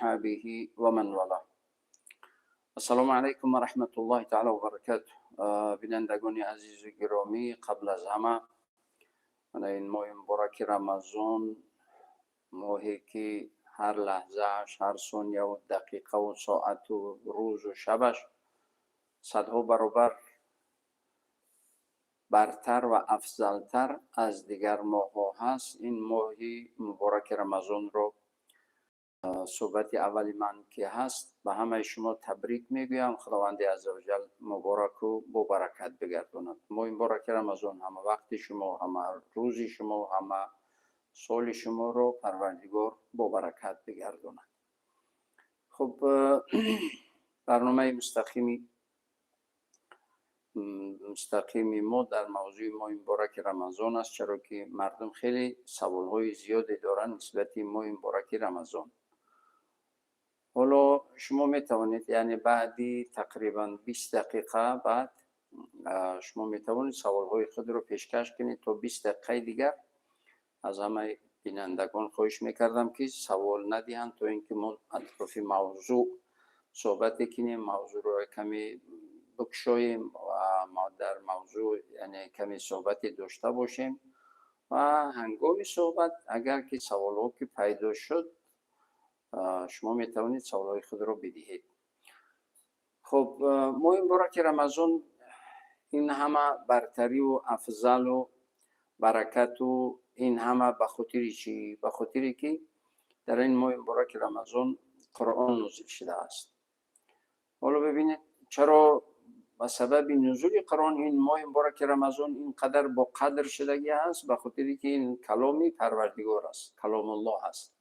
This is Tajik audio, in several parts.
وأصحابه ومن والاه. السلام علیکم و رحمت الله تعالی و برکاته. بینندگان عزیز و گرامی، قبل از همه این ماه مبارک رمضان، ماهی که هر لحظهش، هر ثانیه و دقیقه و ساعت و روز و شبش صدها برابر برتر و افضلتر از دیگر ماه‌ها هست، این ماهی مبارک رمضان رو صحبت اولی من که هست به همه شما تبریک میگویم. خداوند عزوجل مبارک و با برکت بگرداند. ماه مبارک رمضان همه وقت شما، همه روز شما، همه سال شما رو پروردگار با برکت بگرداند. خب، برنامه مستقیمی ما در موضوع ماه مبارک رمضان است، چرا که مردم خیلی سوالهای زیادی دارند نسبت ماه مبارک رمضان. حالا شما میتوانید، یعنی بعدی تقریبا 20 دقیقه بعد شما میتوانید سوالهای خود رو پیشکش کنید. تا 20 دقیقه دیگر از همه بینندگان خواهش میکردم که سوال ندهند تا اینکه ما اطراف موضوع صحبت کنیم، موضوع رو کمی بکشاییم و ما در موضوع یعنی کمی صحبتی داشته باشیم و هنگام صحبت اگر که سوال که پیدا شد، شما میتوانید سوالهای خود رو بدهید. خب، ماه مبارک رمضان این همه برتری و افضل و برکت و این همه به خاطر چی؟ به خاطر که در این ماه مبارک رمضان قرآن نازل شده است. حالا ببینید، چرا به سبب نزول قرآن این ماه مبارک رمضان اینقدر با قدر شدگی است؟ به خاطر که این کلامی پروردگار است، کلام الله است.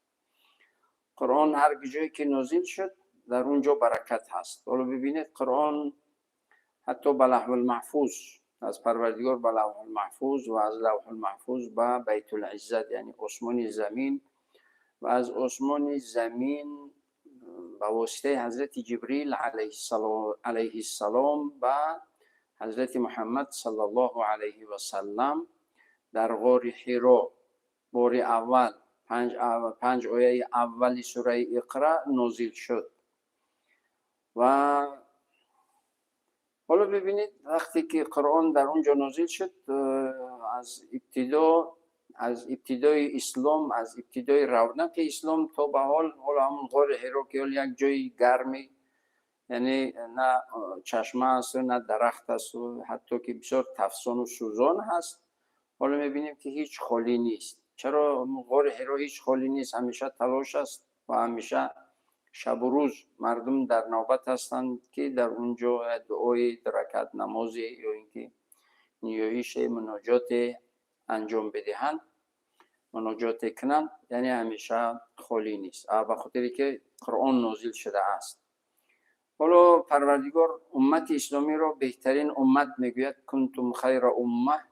قرآن هر جایی که نازل شد، در اونجا برکت هست. حالا ببینید، قرآن حتی به لوح المحفوظ، از پروردگار به لوح المحفوظ و از لوح المحفوظ به بیت العزت، یعنی آسمان زمین، و از آسمان زمین به واسطه حضرت جبریل علیه السلام به حضرت محمد صلی الله علیه و سلم در غار حرا بار اول پنج آیه اول سوره اقرا نازل شد. و حالا ببینید، وقتی که قرآن در اونجا نازل شد، از ابتدای اسلام، از ابتدای رونق اسلام تا به حال، حالا همون غار حرا که یک جای گرمی، یعنی نه چشمه است و نه درخت است و حتی که بسیار تفسان و سوزان هست، حالا میبینیم که هیچ خالی نیست. چرا غار حرا هیچ خالی نیست؟ همیشه تلاش است و همیشه شب و روز مردم در نوبت هستند که در اونجا دعای دو رکعت نمازی یا اینکه نیایش، مناجات انجام بدهند، مناجات کنند. یعنی همیشه خالی نیست، به خاطری که قرآن نازل شده است. حالا پروردگار امت اسلامی را بهترین امت میگوید، کنتم خیر امه،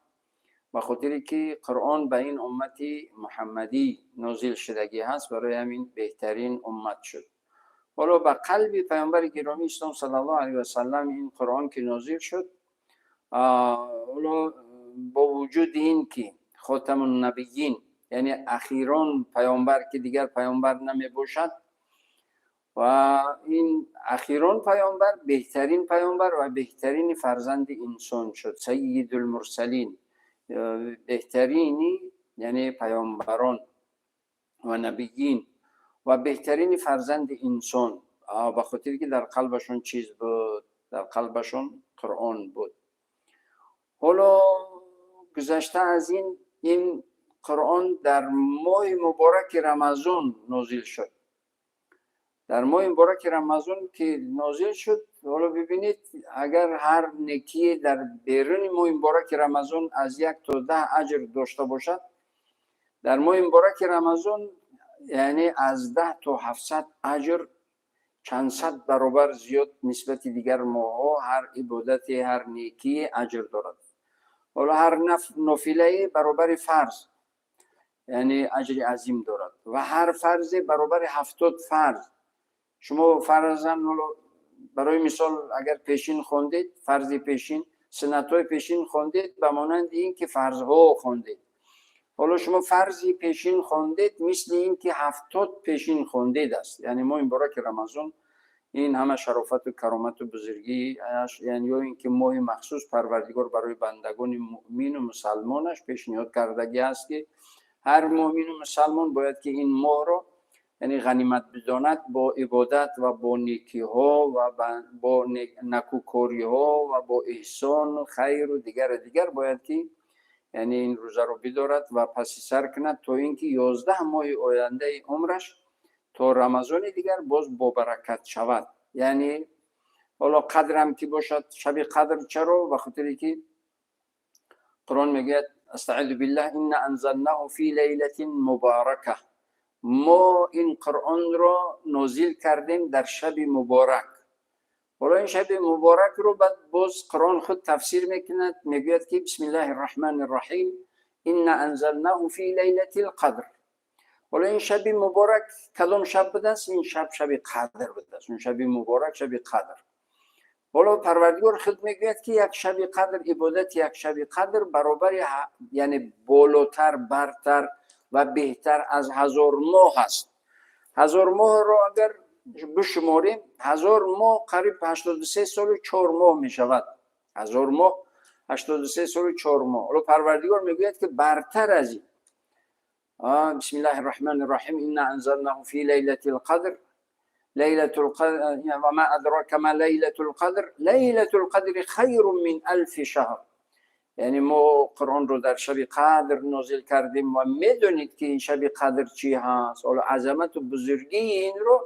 به خاطری که قرآن به این امت محمدی نازل شدگی هست، برای همین بهترین امت شد. حالا به قلب پیامبر گرامی اسلام صلی الله علیه و سلم این قرآن که نازل شد، حالا با وجود این که خاتم النبیین، یعنی اخیران پیامبر که دیگر پیامبر نمی باشد، و این اخیران پیامبر بهترین پیامبر و بهترین فرزند انسان شد، سید المرسلین، بهترینی یعنی پیامبران و نبیین و بهترین فرزند انسان، به خاطر که در قلبشون چیز بود؟ در قلبشون قرآن بود. حالا گذشته از این، این قرآن در ماه مبارک رمضان نازل شد. در ماه مبارک رمضان که نازل شد، حالا ببینید، اگر هر نیکی در بیرون ماه مبارک رمضان از 1 تا 10 اجر داشته باشد، در ماه مبارک رمضان یعنی از 10 تا 700 اجر، چند صد برابر زیاد نسبت دیگر ماه‌ها هر عبادت، هر نیکی اجر دارد. حالا هر نافله برابر فرض، یعنی اجر عظیم دارد و هر فرض برابر 70 فرض. شما فرضاً حالا برای مثال اگر پیشین خوندید، فرض پیشین، سنت های پیشین خوندید، به مانند این که فرض ها خوندید. Ҳоло шумо фарзи пешин хондед, мисли ин ки 70 пешин хондед аст. Яъне моҳи мубораки Рамазон ин ҳама шарофату каромату бузургиаш, яъне ё ин ки моҳи махсус Парвардигор барои бандагони муъмину мусалмонаш пешниҳод кардагӣ аст, ки ҳар муъмину мусалмон бояд ки ин моҳро, яъне, ғанимат бидонад, бо ибодат ва бо некиҳо ва бо накӯкориҳо ва бо эҳсону хайру дигару дигар бояд ки, яъне, ин рӯзаро бидорад ва паси сар кунад, то ин ки 11 моҳи ояндаи умраш то Рамазони дигар боз бобаракат шавад. Яъне ҳоло қадрам ки бошад, шаби қадр. Чаро? Ба хотире ки Қуръон мегӯяд: أستعيذ بالله، إنا أنزلناه في ليلة مباركة. Мо ин Қуръонро нозил кардем дар шаби муборак. Ҳоло ин шаби муборакро баъд боз Қуръон худ тафсир мекунад, мегӯяд ки: بسم الله الرحمن الرحيم، إنا أنزلناه في ليلة القدر. Ҳоло ин шаби муборак кадом шаб будааст? Ин шаб шаби қадр будааст. Он шаби муборак шаби қадр. Ҳоло Парвардигор худ мегӯяд, ки як шаби қадр, ибодати як шаби қадр баробари, яъне болотар, бартар ва беҳтар аз 1000 моҳ аст. 1000 моҳро агар бишуморем, 1000 моҳ қариб 83 солу 4 моҳ мешавад. 1000 моҳ 83 солу 4 моҳ. Ҳоло Парвардигор мегӯяд, ки бартар аз ин: بسم الله الرحمن الرحيم، إنا أنزلناه في ليلة القدر، ليلة القدر وما أدراك ما ليلة القدر، ليلة القدر خير من ألف شهر. Яъне мо Қуръонро дар шаби қадр нозил кардем ва медонед, ки ин шаби қадр чӣ ҳаст. Ҳоло азамату бузургии инро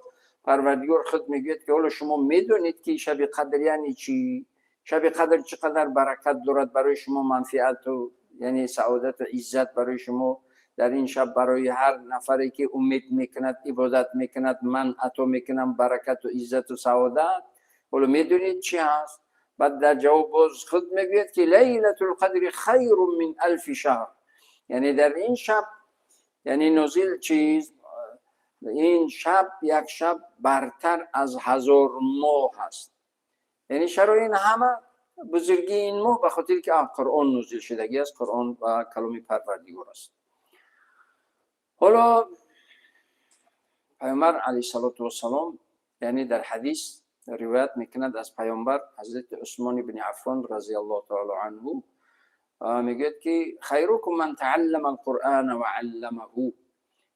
Парвардигор худ мегӯяд, ки ҳоло шумо медонед, ки шаби қадр яъне чӣ, шаби қадр чӣ қадар баракат дорад барои шумо, манфиату, яъне, саодату иззат барои шумо дар ин шаб. Барои ҳар нафаре ки умед мекунад, ибодат мекунад, ман ато мекунам баракату иззату саодат. Ҳоло медонед, чӣ ҳаст? Баъд дар ҷавоб боз худ мегӯяд, ки ليلة القدر خير من ألف شهر. Яъне дар ин шаб, яъне, нозил чиз, ин шаб як шаб бартар аз 1000 моҳ аст. Яъне чаро ин ҳама бузургии ин моҳ? Ба хотире ки Қуръон нозил шудагӣ аст, Қуръон ва каломи Парвардигор аст. Ҳоло Паёмбар عليه الصلاة والسلام, яъне, дар ҳадис ривоят мекунад аз Паёмбар ҳазрати Усмон ибни Аффон رضي الله تعالى عنه, мегӯяд, ки خيركم من تعلم القرآن وعلمه.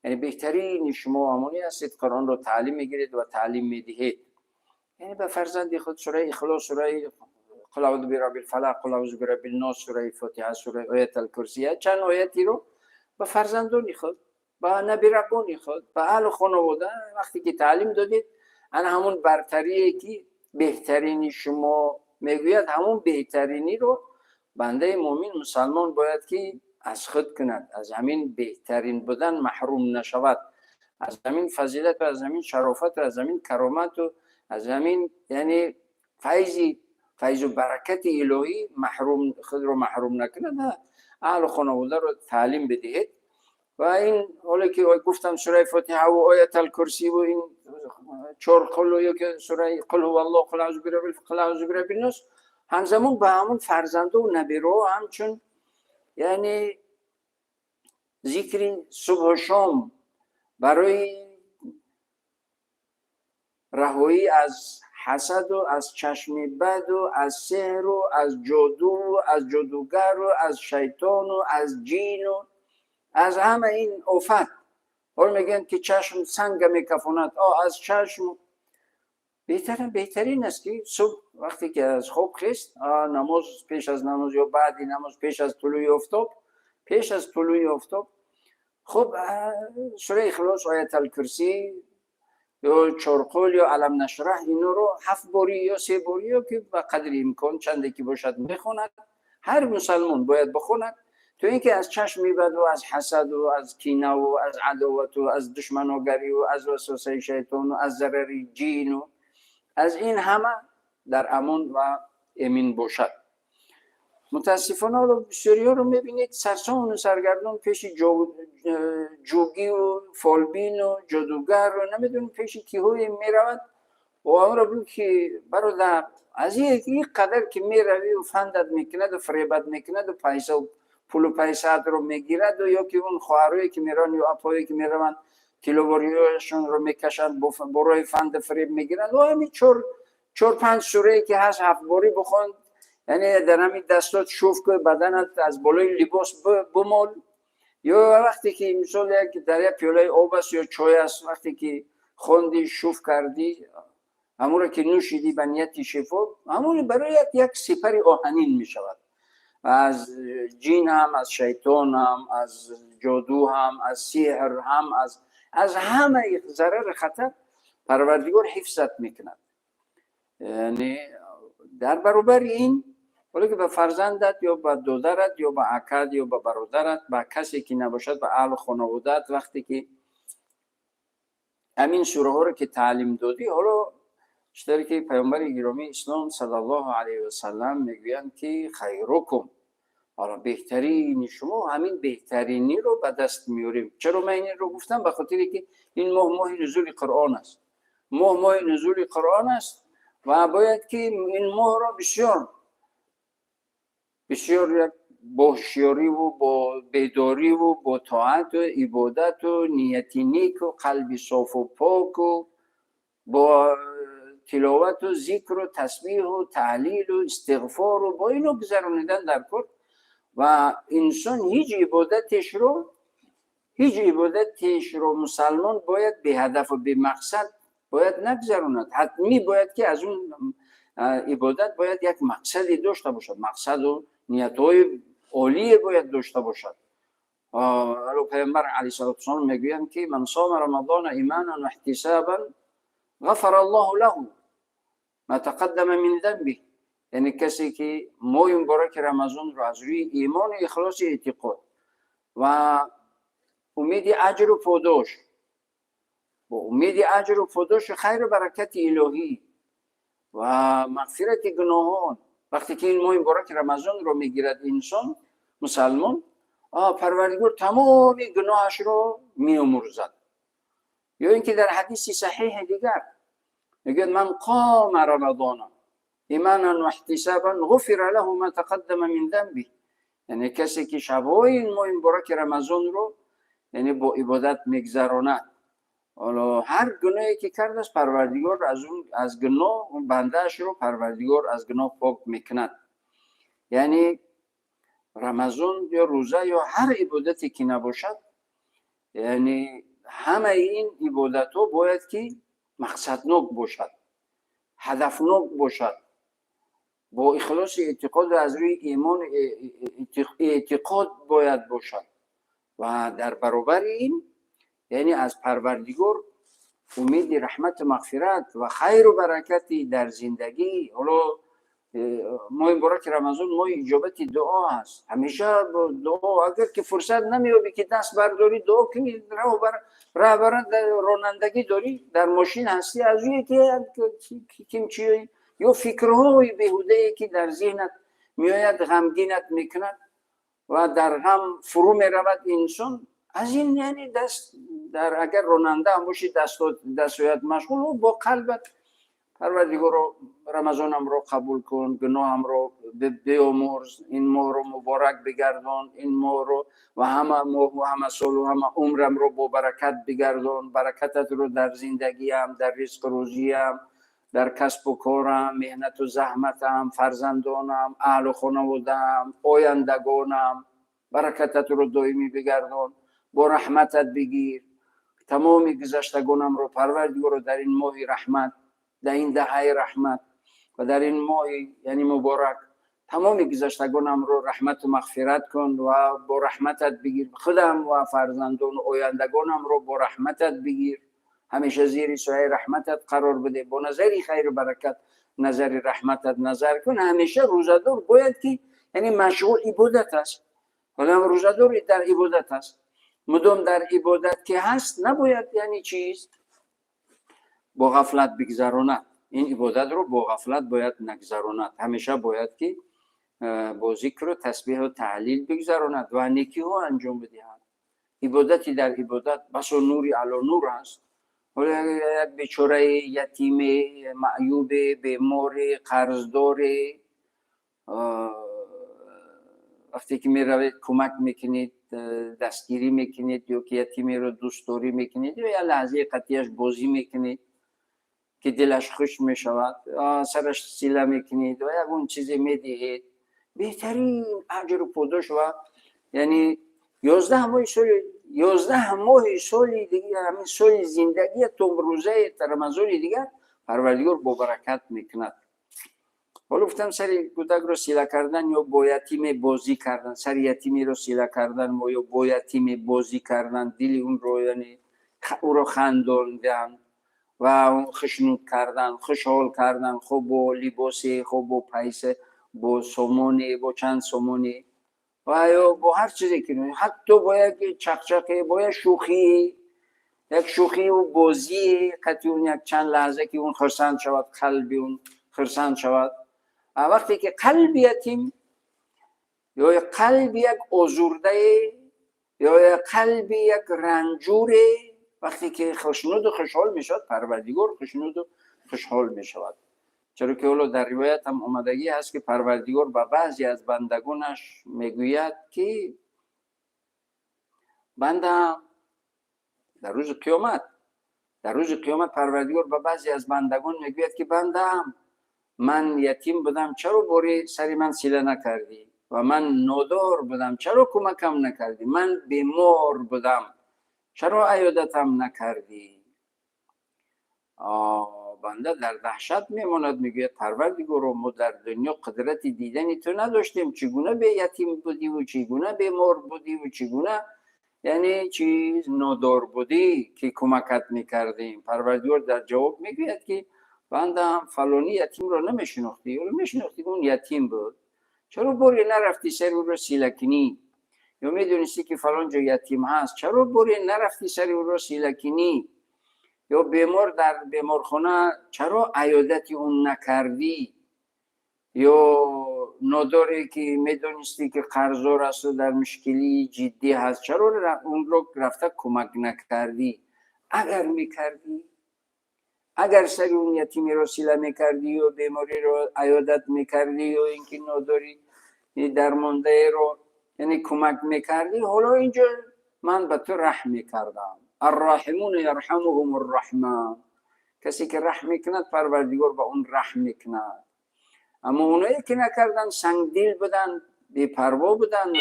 Яъне беҳтарини шумо ҳамоне ҳастед, Қуръонро таълим мегиред ва таълим медиҳед. Яъне ба фарзанди худ сураи Ихлос, сураи قل أعوذ برب الفلق، قل أعوذ برب الناس, сураи Фотиҳа, сураи Оят Курсия, чанд оятиро ба фарзандони худ, ба набирагони худ, ба аҳлу хонавода вақте ки таълим додед, ана ҳамун бартарие ки беҳтарини шумо мегӯяд, ҳамун беҳтариниро бандаи муъмин мусалмон бояд ки аз худ кунад, аз ҳамин беҳтарин будан маҳрум нашавад, аз ҳамин фазилату, аз ҳамин шарофату, аз ҳамин каромату, аз ҳамин, яъне, файзу баракати илоҳӣ маҳрум, худро маҳрум накунад. Аҳлу хонаводаро таълим бидиҳед. Ва ин ҳоле ки гуфтам, сураи Фотиҳаву Ояталкурсиву ин чор қулу ё ки сураи قل هو الله، قل أعوذ برب الناس, ҳамзамон ба ҳамон фарзанду набираҳо ҳамчун, яъне, зикри субҳу шом барои раҳоӣ аз ҳасаду аз чашми баду аз сеҳру аз ҷодуву аз ҷодугару аз шайтону аз ҷину аз ҳама ин офат. Ҳол мегӯянд, ки чашм санга мекафонад, аз чашм беҳтарин аст, ки субҳ вақте ки аз хоб хест, намоз, пеш аз намоз ё баъди намоз, пеш аз тулӯи офтоб, пеш аз тулӯи офтоб, хуб, сураи Ихлос, Ояталкурсӣ ё чорқул ё Алам нашраҳ, инҳоро ҳафт борӣ ё се борӣ ё ки ба қадри имкон чанде ки бошад мехонад. Ҳар мусалмон бояд бихонад, то ин ки аз чашми баду аз ҳасаду аз кинаву аз адовату аз душманогариву аз васвасаи шайтону аз зарари ҷину аз ин ҳама дар амон ва эмин бошад. Мутаассифона, ҳоло бисёриҳоро мебинед, сарсону саргардон пеши ҷугиву фолбину ҷодугару намедонем пеши киҳое меравад. Ва онро бигӯ, ки бародар, аз ин қадар ки меравию фандат мекунаду фиребат мекунаду пайсау пулу пайсаатро мегираду, ё ки он хоҳарое ки мераванд ё апое ки мераванд, тилловориҳояшонро мекашанд, бо роҳи фанду фиреб мегиранд. Ҳамин чор панҷ сурае ки ҳаст, ҳафтборӣ бихон, яъне дар ҳамин дастот шуф ку, баданат аз болои либос бимол, ё вақте ки мисол як дар як пиёлаи об аст ё чой аст, вақте ки хонди, шуф кардӣ, ҳамонро ки нӯшидӣ ба нияти шифо, ҳамон барои як сипари оҳанин мешавад. Аз ҷин ҳам, аз шайтон ҳам, аз ҷоду ҳам, аз сеҳр ҳам, аз ҳамаи зарару хатар Парвардигор ҳифзат мекунад. Яъне дар баробари ин, ҳоло ки ба фарзандат ё ба додарат ё ба акат ё ба бародарат, ба касе ки набошад, ба аҳлу хонаводаат, вақте ки ҳамин сураҳоро ки таълим додӣ, ҳоло чӣ ки паёмбари гиромии ислом саллаллоҳу алайҳи васаллам мегӯянд, ки хайрукум, ҳоло беҳтарини шумо, ҳамин беҳтариниро ба даст меорем. Чаро ман инро гуфтам? Ба хотире ки ин моҳ моҳи нузули Қуръон аст, моҳ моҳи нузули Қуръон аст ва бояд ки ин моҳро бисёр бисёр як бо ҳушёриву бо бедориву бо тоату ибодату нияти неку қалби софу поку бо тиловату зикру тасбиҳу таҳлилу истиғфору бо ино гузаронидан дар кор. Ва инсон ҳеҷ ибодатешро мусалмон бояд беҳадафу бемақсад бояд нагузаронад. Ҳатмӣ бояд ки аз он ибодат бояд як мақсаде дошта бошад, мақсаду ниятҳои олие бояд дошта бошад. Паёмбар алайҳиссалоту вассалом мегӯянд, ки ман сома рамадона иманан ва иҳтисабан ғафара Аллоҳу лаҳу ма тақаддама мин занбиҳ. Яъне касе ки моҳи мубораки Рамазонро аз рӯи имону ихлоси эътиқод ва умеди аҷру подош, бо умеди аҷру подошу хайру баракати илоҳӣ ва мағфирати гуноҳон, вақте ки ин моҳи мубораки Рамазонро мегирад инсон мусалмон, Парвардигор тамоми гуноҳашро меомӯрзад. Ё ин ки дар ҳадиси саҳиҳи дигар мегӯяд: ман қома рамадона иманан ва иҳтисабан ғуфира лаҳу ма тақаддама мин занбиҳ. Яъне касе ки шабҳои ин моҳи мубораки Рамазонро, яъне бо ибодат мегзаронад, ҳоло ҳар гуноҳе ки кардааст, Парвардигор аз он, аз гуноҳ бандаашро Парвардигор аз гуноҳ пок мекунад. Яъне Рамазон ё рӯза ё ҳар ибодате ки набошад, яъне ҳамаи ин ибодатҳо бояд ки мақсаднок бошад, ҳадафнок бошад, бо ихлоси эътиқоду аз рӯи имон эътиқод бояд бошад. Ва дар баробари ин, яъне аз Парвардигор умеди раҳмату мағфират ва хайру баракати дар зиндагӣ. Ҳоло моҳи мубораки Рамазон моҳи иҷобати дуо аст. Ҳамеша дуо, агар ки фурсат намеёбӣ ки даст бардорӣ, дуо кунӣ, раҳбара ронандагӣ дорӣ, дар мошин ҳастӣ, аз рӯе ки кимчи ё фикрҳои беҳудае ки дар зеҳнат меояд, ғамгинат мекунад ва дар ғам фурӯ меравад инсон. Аз ин, яъне даст дар, агар ронанда ҳам бошӣ, дастҳоят машғул, бо қалбат: «Парвардигоро, Рамазонамро қабул кун, гуноҳамро биомӯрз, ин моҳро муборак бигардон, ин моҳро ва ҳама моҳу ҳама солу ҳама умрамро бо баракат бигардон, баракататро дар зиндагиам, дар ризқу рӯзиям, дар касбу корам, меҳнату заҳматам, фарзандонам, аҳлу хонаводаам, ояндагонам баракататро доимӣ бигардон, бо раҳматат бигир тамоми гузаштагонамро, Парвардигоро, дар ин моҳи раҳмат, дар ин даҳаи раҳмат ва дар ин моҳи, яъне, муборак тамоми гузаштагонамро раҳмату мағфират кун ва бо раҳматат бигир, худам ва фарзандону ояндагонамро бо раҳматат бигир, ҳамеша зери сояи раҳматат қарор биде, бо назари хайру баракат, назари раҳматат назар кун». Ҳамеша рӯзадор бояд ки, яъне, машғул ибодат аст. Ҳоло рӯзадор дар ибодат аст, мудом дар ибодат ки ҳаст, набояд, яъне, чиз бо ғафлат бигзаронад. Ин ибодатро бо ғафлат бояд нагзаронад. Ҳамеша бояд ки бо зикру тасбиҳу таҳлил бигзаронад ва некиҳо анҷом бидиҳад. Ибодати дар ибодат басо нури ало нур аст. Ҳоло як бечораи ятиме, маъюбе, беморе, қарздоре Вақте ки меравед, кӯмак мекунед, дастгирӣ мекунед, ё ки ятимеро дӯстдорӣ мекунед, ё як лаҳзаи қатъияш бозӣ мекунед, ки дилаш хуш мешавад, сараш сила мекунед ва ягон чизе медиҳед, беҳтарин аҷру подош. Ва яъне 11 моҳи соли, 11 моҳи соли дигар, ҳамин соли зиндагиятон, рӯзаи Рамазони дигар Парвардигор бо баракат мекунад. Ҳоло гуфтам, сари кӯдакро сила кардан ё бо ятиме бозӣ кардан, сари ятимеро сила кардан ё бо ятиме бозӣ кардан, дили унро, яъне ӯро хандондан ва хушнуд кардан, хушҳол кардан, хуб бо либосе, хуб бо пайса, бо сомоне, бо чанд сомоне ва ё бо ҳар чизе ки, ҳатто бо як чақчақе, бо як шӯхӣ, як шӯхиву бозӣ қати он як чанд лаҳза, ки он хурсанд шавад, қалби он хурсанд шавад. Вақте ки қалби ятим ё қалби як озурдае ё қалби як ранҷуре вақте ки хушнуду хушҳол мешавад, Парвардигор хушнуду хушҳол мешавад. Чаро ки ҳоло дар ривоят ҳам омадагӣ ҳаст, ки Парвардигор ба баъзе аз бандагонаш мегӯяд, ки бандаам, дар рӯзи қиёмат, дар рӯзи қиёмат Парвардигор ба баъзе аз бандагон мегӯяд, ки бандаам, ман ятим будам, чаро бори сари ман сила накардӣ? Ва ман нодор будам, чаро кӯмакам накардӣ? Ман бемор будам, чаро аёдатам накардӣ? Банда дар даҳшат мемонад, мегӯяд: Парвардигоро, мо дар дунё қудрати дидани ту надоштем, чӣ гуна ятим будиву чӣ гуна бемор будиву чӣ гуна, яъне чиз, нодор будӣ, ки кӯмакат мекардем? Парвардигор дар ҷавоб мегӯяд, ки бандаам, фалонӣ ятимро намешинохтӣ? Ё мешинохтӣ, он ятим буд, чаро боре нарафтӣ сари ӯро сила кунӣ? Ё медонистӣ, ки фалон ҷо ятим ҳаст, чаро боре нарафтӣ сари ӯро сила кунӣ? Ё бемор дар беморхона, чаро аёдати он накардӣ? Ё нодоре, ки медонистӣ, ки қарздор асту дар мушкилии ҷиддӣ ҳаст, чаро онро рафта кӯмак накардӣ? Агар мекардӣ, агар сари он ятимеро сила мекардӣ ё бемориро аёдат мекардӣ, ё ин ки нодори дармондаеро, яъне, кӯмак мекардӣ, ҳоло инҷо ман ба ту раҳм мекардам. الراحمون يرحمهم الرحمن. Касе ки раҳм мекунад, Парвардигор ба он раҳм мекунад. Аммо оное ки накарданд, сангдил буданд, бепарво буданд,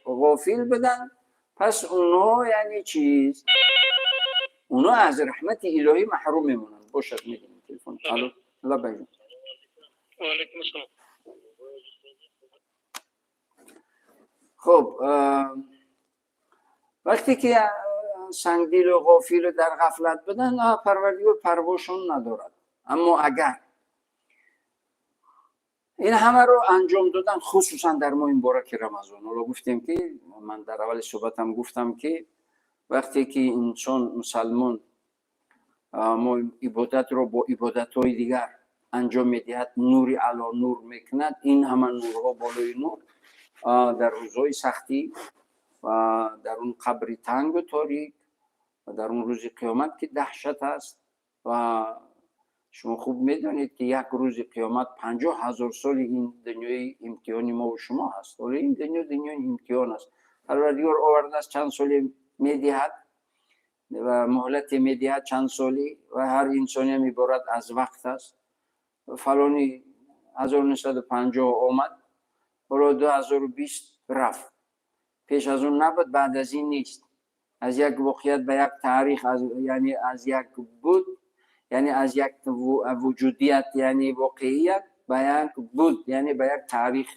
ғофил буданд, пас онҳо, яъне чиз, онҳо аз раҳмати илоҳӣ маҳрум мемонанд. Бошад, мегирем телефон. Алло, лаббайк. Ваалайкум ассалом. Хуб, вақте ки сангдилу ғофилу дар ғафлат буданд, Парвардигор парвошон надорад. Аммо агар ин ҳамаро анҷом додан, хусусан дар моҳи мубораки Рамазон, ҳоло гуфтем, ки ман дар аввали суҳбатам гуфтам, ки вақте ки инсон, мусалмон, мо ибодатро бо ибодатҳои дигар анҷом медиҳад, нури ало нур мекунад, ин ҳама нурҳо болои нур, дар рӯзҳои сахтӣ ва дар он қабри тангу торик ва дар он рӯзи қиёмат, ки даҳшат аст, ва шумо хуб медонед, ки як рӯзи қиёмат 50 000 соли ин дунёи имтиҳони мову шумо ҳаст. Ҳоло ин дунё дунёи имтиҳон аст. Парвардигор овардааст, чанд соле медиҳад ва муҳлате медиҳад чанд солӣ, ва ҳар инсониам иборат аз вақт аст. Фалони 1950 омад, ҳоло 2020 рафт. Пеш аз он набуд, баъд аз ин нест. Аз як воқеият ба як таърих, яъне аз як буд, яъне аз як вуҷудият, яъне воқеият, ба як буд, яъне ба як таърих,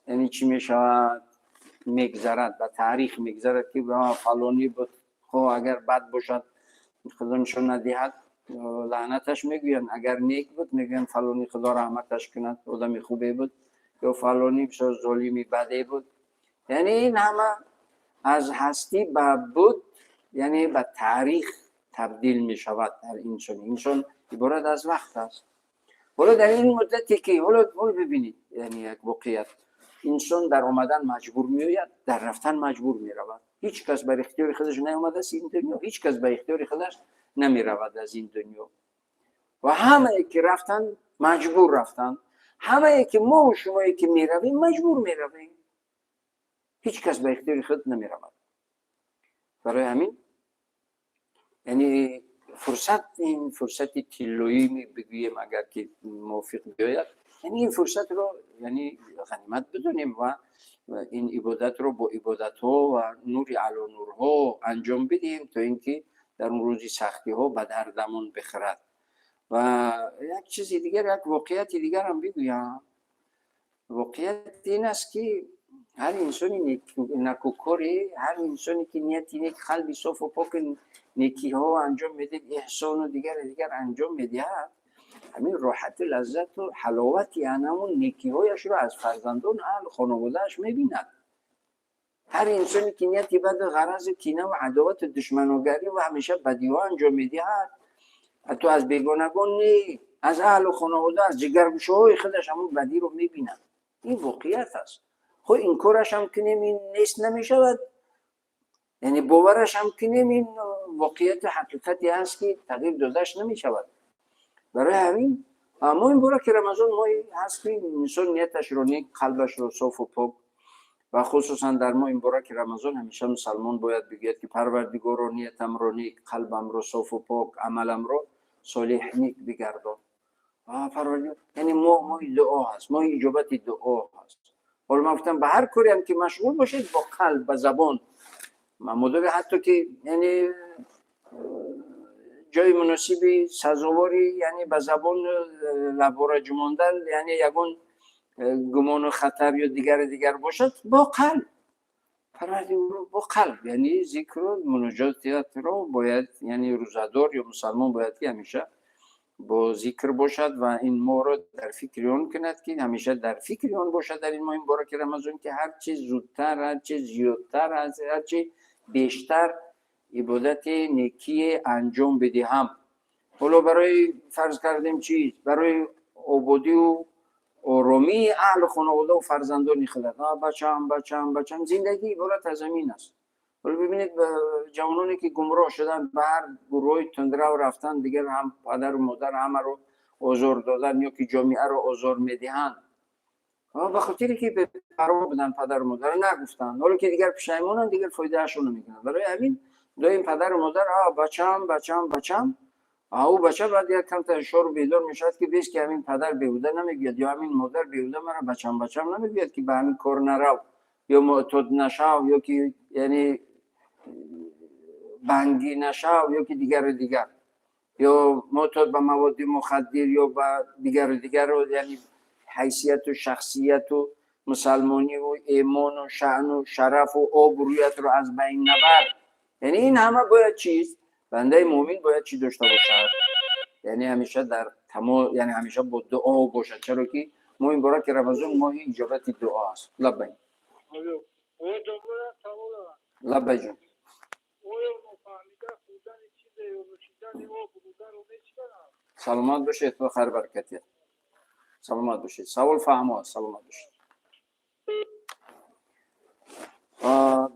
яъне чӣ мешавад, мегзарад, ба таърих мегзарад, ки фалонӣ буд. Хо агар бад бошад, Худо нишон надиҳад, лаънаташ мегӯянд. Агар нек буд, мегӯянд: фалонӣ, Худо раҳматаш кунад, одами хубе буд, ё фалонӣ бисёр золими баде буд. Яъне ин ҳама аз ҳастӣ ба буд, яъне ба таърих табдил мешавад. Дар инсон, инсон иборат аз вақт аст. Ҳоло дар ин муддате ки ҳоло бибинед, яъне як воқеият: инсон дар омадан маҷбур меояд, дар рафтан маҷбур меравад. Ҳеҷ кас бар ихтиёри худаш наомадааст ин дунё, ҳеҷ кас ба ихтиёри худаш намеравад аз ин дунё. Ва ҳамае ки рафтанд, маҷбур рафтанд. Ҳамае ки мову шумое ки меравем, маҷбур меравем. Ҳеҷ кас ба ихтиёри худ намеравад. Барои ҳамин, яъне фурсат, ин фурсати тиллоӣ бигӯем, агар ки мувофиқ биёяд, яъне ин фурсатро, яъне ғанимат бидонем ва ин ибодатро бо ибодатҳо ва нури ало нурҳо анҷом бидиҳем, то ин ки дар он рӯзи сахтиҳо ба дардамон бихӯрад. Ва як чизи дигар, як воқеияти дигарам бигӯям. Воқеият ин аст, ки ҳар инсони накӯкоре, ҳар инсоне ки нияти нек, қалби софу поки некиҳо анҷом медиҳад, эҳсону дигари дигар анҷом медиҳад, ҳамин роҳату лаззату ҳаловати ҳамон некиҳояшро аз фарзандон, аҳлу хонаводааш мебинад. Ҳар инсоне ки нияти баду ғаразу кинаву адовату душманогарӣ ва ҳамеша бадиҳо анҷом медиҳад, ҳатто аз бегонагон не, аз аҳлу хонавода, аз ҷигаргӯшаҳои худаш ҳамон бадиро мебинад. Ин воқеият аст. Хо инкораш ҳам кунем, ин нест намешавад, яъне бовараш ҳам кунем, ин воқеияту ҳақиқате ҳаст, ки тағйир додаш намешавад. Барои ҳамин моҳи мубораки Рамазон моҳе ҳаст, ки инсон нияташро нек, қалбашро софу пок, ва хусусан дар моҳи мубораки Рамазон ҳамеша мусалмон бояд бигӯяд, ки Парвардигоро, ниятамро нек, қалбамро софу пок, амаламро солеҳ, нек бигардон. Парвардигор, яъне моҳ моҳи дуо ҳаст, моҳи иҷобати дуо ҳаст. Ҳоло ман гуфтам, ба ҳар кореам ки машғул бошед, бо қалб, ба забон, модоми ҳатто ки яъне ҷои муносиби сазовори, яъне ба забон лабора ҷумондан, яъне ягон гумону хатар ё дигари дигар бошад, бо қалб Парвардигоро, бо қалб, яъне зикру муноҷотиятро бояд, яъне рӯзадор ё мусалмон бояд ки ҳамеша бо зикр бошад ва ин моҳро дар фикри он кунад, ки ҳамеша дар фикри он бошад дар ин моҳи мубораки Рамазон, ки ҳарчи зудтар, ҳарчи зиёдтар, ҳарчи бештар ибодати некие анҷом бидиҳам. Ҳоло барои, фарз кардем, чиз, барои ободию оромии аҳлу хонавода ва фарзандони худат. Бачаам, бачаам, бачаам, зиндагӣ иборат аз ҳамин аст. Ҳоло бибинед, ҷавононе ки гумроҳ шуданд, ба ҳар гурӯҳҳои тундрав рафтанд, дигар ҳам падару модар ҳамаро озор додан ё ки ҷомеаро озор медиҳанд, ба хотире ки бепарво буданд, падару модар нагуфтанд. Ҳоло ки дигар пушаймонанд, дигар фоидаашон намекунанд. Барои ҳамин доим падару модар: «Бачаам, бачаам, бачаам». Ӯ бача баъд як камтар ҳушёру бедор мешавад, ки бес ки ҳамин падар беҳуда намегӯяд ё ҳамин модар беҳуда мара бачам, бачам намегӯяд, ки ба ҳамин кор нарав ё муътод нашав, ё ки яъне бангӣ нашав, ё ки дигару дигар, ё муътод ба маводи мухаддир, ё ба дигару дигару, яъне ҳайсияту шахсияту мусалмониву эмону шаъну шарафу обрӯятро аз байн набар. Яъне ин ҳама бояд чиз, бандаи муъмин бояд чӣ дошта бошад? Яъне ҳамеша дар тамо, яъне ҳамеша бо дуо бошад, чаро ки моҳи мубораки Рамазон моҳи иҷобати дуо аст. Лаббай, лаббай, ҷон. Оё нофаҳмида хӯрдани чизе ё нӯшидани об рӯзаро мешиканад? Саломат бошед ва хайр баракатият. Саломат бошед, савол фаҳмо аст, саломат бошед.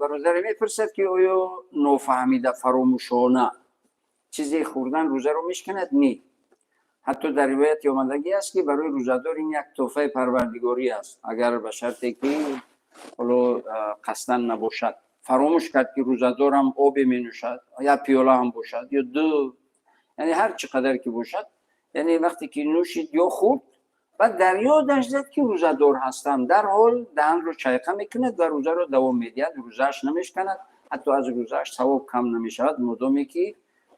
Бародаре мепурсад, ки оё нофаҳмида, фаромӯшона чизе хӯрдан рӯзаро мешиканад? Не, ҳатто дар ривояти омадагӣ аст, ки барои рӯзадор ин як тӯҳфаи Парвардигорӣ аст, агар ба шарте ки ҳоло қасдан набошад. Фаромӯш кард, ки рӯзадорам, обе менӯшад, як пиёла ҳам бошад ё ду, яъне ҳар чӣ қадар ки бошад, яъне вақте ки нӯшид ё хӯрд, баъд дар ёдаш зад, ки рӯзадор ҳастам, дарҳол даҳанро чайқа мекунад ва рӯзаро давом медиҳад, рӯзааш намешканад, ҳатто аз рӯзааш савоб кам намешавад, модоме ки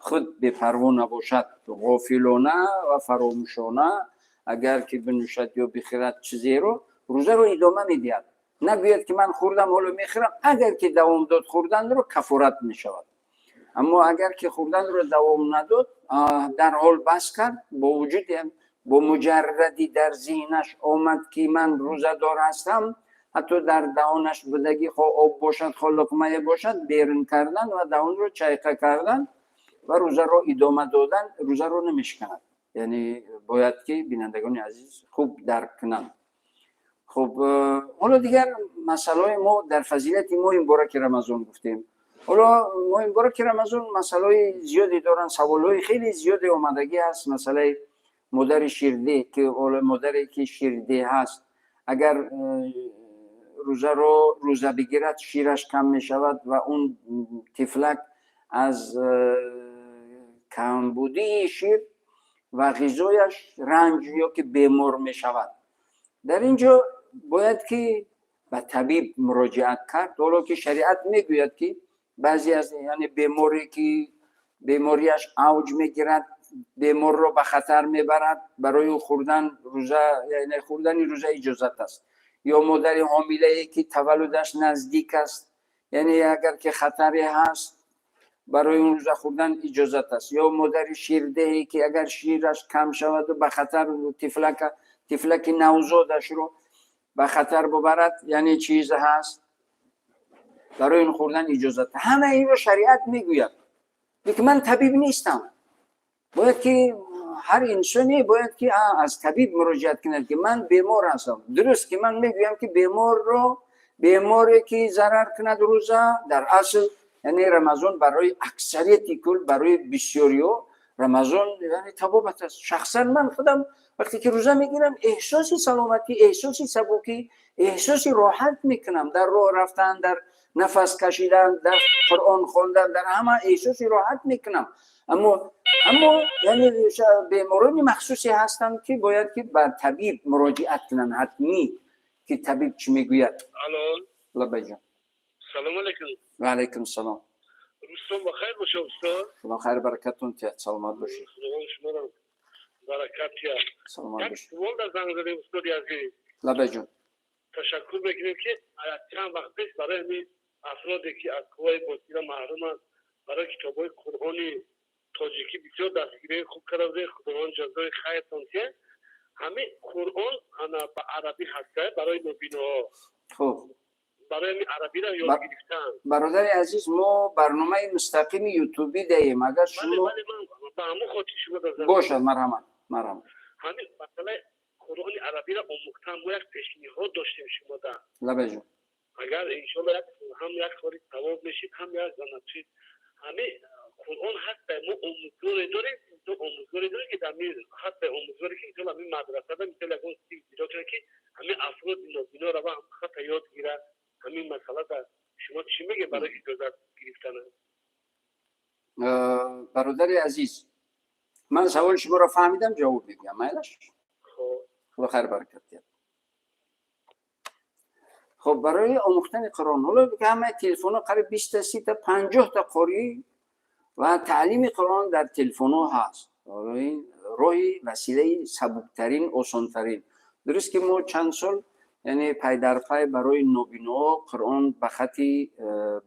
худ бепарво набошад. Ғофилона ва фаромӯшона агар ки бинӯшад ё бихӯрад чизеро, рӯзаро идома медиҳад. Нагӯяд, ки ман хӯрдам, ҳоло мехӯрам. Агар ки давом дод хӯрданро, кафорат мешавад, аммо агар ки хӯрданро давом надод, дарҳол бас кард, бо вуҷуди бо муҷарради дар зеҳнаш омад, ки ман рӯзадор ҳастам, ҳатто дар даҳонаш будагӣ, хо об бошад, хо луқмае бошад, берун кардан ва даҳонро чайқа кардан ва рӯзаро идома додан рӯзаро намешиканад. Яъне бояд ки бинандагони азиз хуб дарк кунанд. Хуб, ҳоло дигар масъалаҳои мо дар фазилати моҳи мубораки Рамазон гуфтем. Ҳоло моҳи мубораки Рамазон масъалаҳои зиёде доранд, саволҳои хеле зиёде омадагӣ ҳаст. Масъалаи модари ширдеҳ, ки ҳоло модаре ки ширдеҳ ҳаст, агар рӯзаро рӯза бигирад, шираш кам мешавад ва он тифлак аз камбудии шир ва ғизояш ранҷ ё ки бемор мешавад. Дар ин ҷо бояд ки ба табиб муроҷиат кард. Ҳоло ки шариат мегӯяд, ки баъзе аз, яъне, беморе ки бемориаш авҷ мегирад, беморро ба хатар мебарад, барои ӯ хӯрдан рӯза, яъне хӯрдани рӯза иҷозат аст. Ё модари ҳомилае ки таваллудаш наздик аст, яъне агар ки хатаре ҳаст, барои он рӯза хӯрдан иҷозат аст. Ё модари ширдеҳе ки агар шираш кам шаваду ба хатар тифлаки навзодашро ба хатар бубарад, яъне чиз ҳаст, барои он хӯрдан иҷозат. Ҳама инро шариат мегӯяд, лекин ман табиб нестам. Бояд ки ҳар инсоне бояд ки аз табиб муроҷиат кунад, ки ман бемор ҳастам. Дуруст ки ман мегӯям, ки беморро, беморе ки зарар кунад рӯза, дар асл, яъне Рамазон барои аксарияти кул, барои бисёриҳо Рамазон, яъне табобат аст. Шахсан ман худам вақте ки рӯза мегирам, эҳсоси саломатӣ, эҳсоси сабукӣ, эҳсоси роҳат мекунам. Дар роҳ рафтан, дар нафас кашидан, дар Қуръон хондан, дар ҳама эҳсоси роҳат мекунам. Аммо яъне беморони махсусе ҳастанд, ки бояд ки ба табиб муроҷиат кунанд ҳатмӣ, ки табиб чӣ мегӯяд. Алло. Лабайҷон. Салому алайкум. Ва алайкум салом. Рустам, бахайр боша, устод. Худо хайр баракатон тиҳад, саломат бошед. Худованд шуморо баракат диҳад. Саломат Як бошед. Савол дар занг задем, устоди азиз. Лабайҷон. Ташаккур мекунем, ки аз чанд вақт пеш барои ҳамин афроде, ки аз қувваи босира маҳруманд, барои китобҳои Қуръони тоҷикӣ бисёр дастгирии хуб карда будед. Худованд ҷазои хайртон диҳад. Ҳамин Қуръон ана ба арабӣ ҳаста барои нобиноҳо. Хуб. Барои ҳамин арабиро ёд гирифтан. Бародари азиз, мо барномаи мустақими ютубӣ даем, агар Бале. шумо Бале, ман ба ҳамон хотир шумо дар занг. Бошад, марҳамат, марҳамат. Ҳамин масъалаи Қуръони арабиро омӯхтан мо як пешниҳод доштем шумода. Лабайҷон. Агар, иншолло, як ҳам як кори савоб мешид, ҳам як занатчи. Ҳамин Қуръон ҳаста, мо омӯзгоре дорем, инсон омӯзгоре дорем, ки дар ҳаста омӯзгоре, ки иншолло ҳамин мадрасада мисол ягон сил ҷудо кунад, ки ҳамин афроди нобино рава ҳам хата ёд гирад. Ҳамин масъала дар шумо чӣ мегӯед барои иҷозат гирифтан? Бародари азиз, ман саволи шуморо фаҳмидам, ҷавоб мегӯям, майлаш? Хоб. Худо хайр баракат диҳад. Хоб, барои омӯхтани Қуръон ҳоло ҳамаи телефонҳо қариб 20-та, 30-та, 50-та қорӣ ва таълими Қуръон дар телефонҳо ҳаст. Ҳоло ин роҳи василаи сабуктарин, осонтарин. Дуруст ки мо чанд сол, яъне пайдарпай, барои нобиноҳо Қуръон ба хати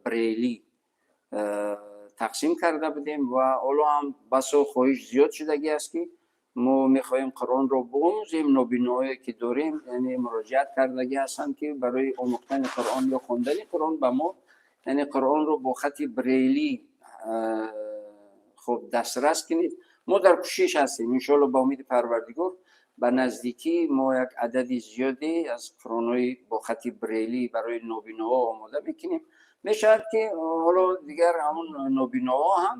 брейлӣ тақсим карда будем ва ҳоло ҳам басо хоҳиш зиёд шудагӣ аст, ки мо мехоҳем Қуръонро биомӯзем. Нобиноҳое ки дорем, яъне муроҷиат кардагӣ ҳастанд, ки барои омӯхтани Қуръон ё хондани Қуръон ба мо, яъне Қуръонро бо хати брейлӣ хуб дастрас кунед. Мо дар кӯшиш ҳастем. Иншоалло, ба умеди Парвардигор, ба наздикӣ мо як адади зиёде аз Қуръонҳои бо хати брейлӣ барои нобиноҳо омода мекунем. Мешавад ки ҳоло дигар ҳамон нобиноҳо ҳам,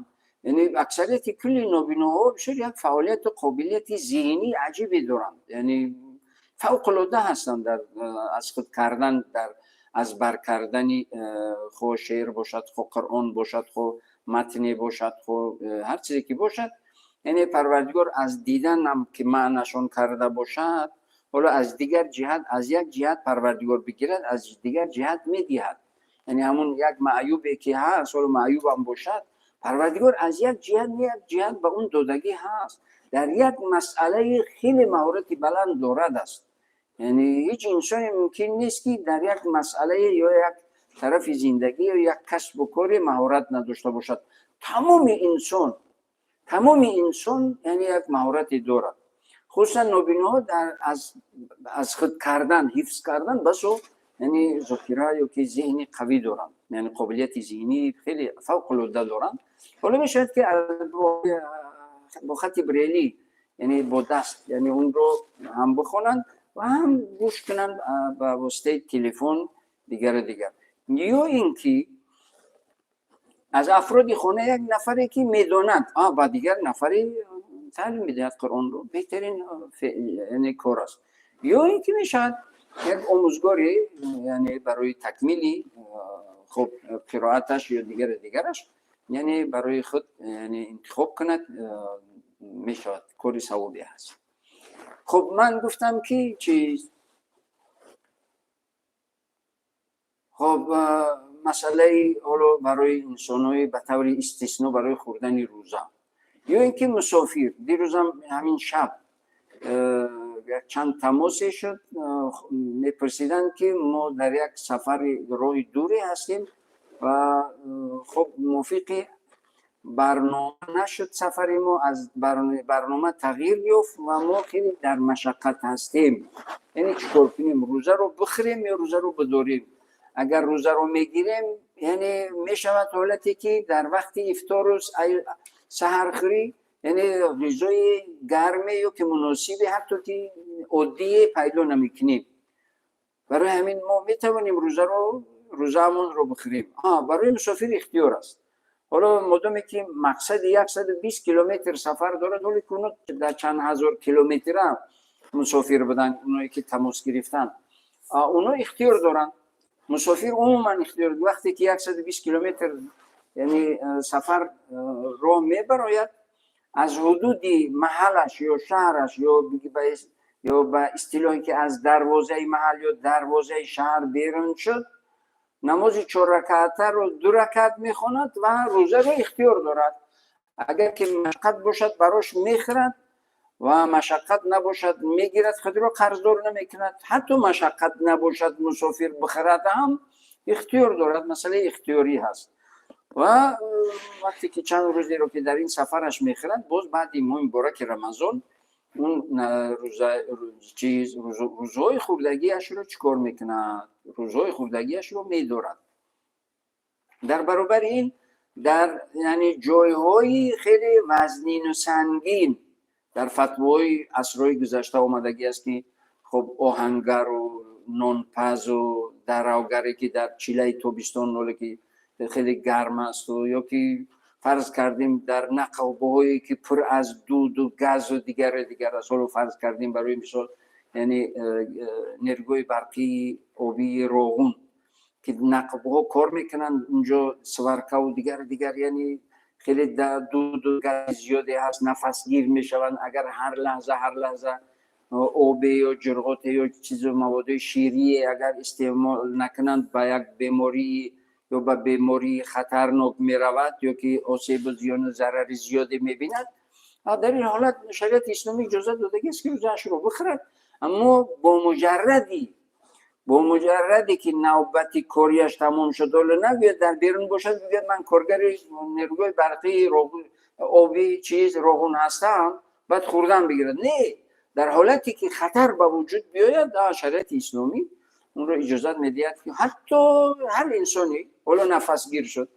яъне аксарияти кулли нобиноҳо бисёр як фаъолияту қобилияти зеҳнии аҷибе доранд, яъне фавқулода ҳастанд дар аз худ кардан, дар аз бар кардани, хо шеър бошад, хо Қуръон бошад, хо матне бошад, хо ҳар чизе ки бошад. Яъне Парвардигор аз диданам ки маънашон карда бошад, ҳоло аз дигар ҷиҳат, аз як ҷиҳат Парвардигор бигирад, аз дигар ҷиҳат медиҳад. Яъне ҳамун як маъюбе ки ҳаст, ҳоло маъюбам бошад, Парвардигор аз як ҷиҳат, як ҷиҳат ба он додагӣ ҳаст, дар як масъалаи хеле маҳорати баланд дорад аст. Яъне ҳеҷ инсоне мумкин нест, ки дар як масъалае ё як тарафи зиндагӣ ё як касбу коре маҳорат надошта бошад. Тамоми инсон, яъне як маҳорате дорад. Хусусан нобиноҳо дар аз худ кардан, ҳифз кардан басо, яъне зокира ё ки зеҳни қавӣ доранд, яъне қобилияти зеҳнӣ хеле фавқулода доранд. Ҳоло мешавад, ки бо хати брейлӣ, яъне бо даст, яъне онро ҳам бихонанд ва ҳам гӯш кунанд ба воситаи телефон, дигару дигар. Ё ин ки аз афроди хона як нафаре, ки медонад, ба дигар нафаре таълим медиҳад Қуръонро, беҳтарин, яъне кор аст. Ё ин ки мешавад Як омӯзгоре, яъне барои такмили хуб қироаташ ё дигари дигараш, яъне барои худ, яъне интихоб кунад, мешавад, кори савобе ҳаст. Хуб, ман гуфтам ки чиз, хуб, масъалаи ҳоло барои инсонҳои ба таври истисно барои хӯрдани рӯза ё ин ки мусофир. Дирӯзам ҳамин шаб чанд тамосе шуд, мепурсиданд ки мо дар як сафари роҳи дуре ҳастем ва хуб мувофиқи барнома нашуд сафари мо, аз барнома тағйир ёфт ва мо хеле дар машаққат ҳастем. Яъне чӣ кор кунем? Рӯзаро бихӯрем ё рӯзаро бидорем? Агар рӯзаро мегирем, яъне мешавад ҳолате ки дар вақти ифтору саҳархӯрӣ, яъне ғизои гарме ё ки муносибе, ҳатто ки оддие пайдо намекунем. Барои ҳамин мо метавонем рӯзаамонро бихӯрем. Барои мусофир ихтиёр аст. Ҳоло модоме ки мақсади 120 километр сафар дорад, ҳоле ки оно дар чанд ҳазор километра мусофир буданд, оное ки тамос гирифтанд, оно ихтиёр доранд. Мусофир умуман ихтиёр, вақте ки 120 километр, яъне сафар роҳ мебарояд, аз ҳудуди маҳаллаш ё шаҳраш ё ба истилоҳе ки аз дарвозаи маҳал ё дарвозаи шаҳр берун шуд, намози чорракаатаро ду ракаат мехонад ва рӯзаро ихтиёр дорад. Агар ки машаққат бошад, барош мехӯрад ва машаққат набошад, мегирад, худро қарздор намекунад. Ҳатто машаққат набошад, мусофир бихӯрад ҳам ихтиёр дорад, масъалаи ихтиёрӣ ҳаст. Ва вақте ки чанд рӯзеро ки дар ин сафараш мехӯрад, боз баъди моҳи мубораки Рамазон он чиз рӯзҳои хӯрдагиашро чӣ кор мекунад? Рӯзҳои хӯрдагиашро медорад. Дар баробари ин, дар яъне ҷойҳои хеле вазнину сангин, дар фатвои асрҳои гузашта омадагӣ аст ки хуб оҳангару нонпазу даравгаре ки дар чилаи тобистон, ҳоле ки хеле гарм асту, ё ки фарз кардем дар нақлбоҳое ки пур аз дуду газу дигару дигар аст. Ҳоло фарз кардем барои мисол, яъне нерӯгоҳи барқии обии Роғун ки нақлбоҳо кор мекунанд, унҷо сваркаву дигару дигар, яъне хеле дуду гази зиёде ҳаст, нафасгир мешаванд. Агар ҳар лаҳза ҳар лаҳза обе ё ҷурғоте ё чизу маводои ширие агар истеъмол накунанд, ба як бемории ё ба бемории хатарнок меравад ё ки осебу зиёну зарари зиёде мебинад. Дар ин ҳолат шариати исломӣ иҷозат додагист ки рӯзаашро бихӯрад, аммо бо муҷарраде ки навбати кориаш тамом шуд, ҳоло нагӯяд дар берун бошад, бигӯяд ман коргари нерӯгоҳи барқии оби чиз Роғун ҳастам, баъд хӯрдан бигирад. Не, дар ҳолате ки хатар ба вуҷуд биёяд, шариати исломӣ онро иҷозат медиҳад ки ҳатто ҳар инсоне ҳоло нафасгир шуд,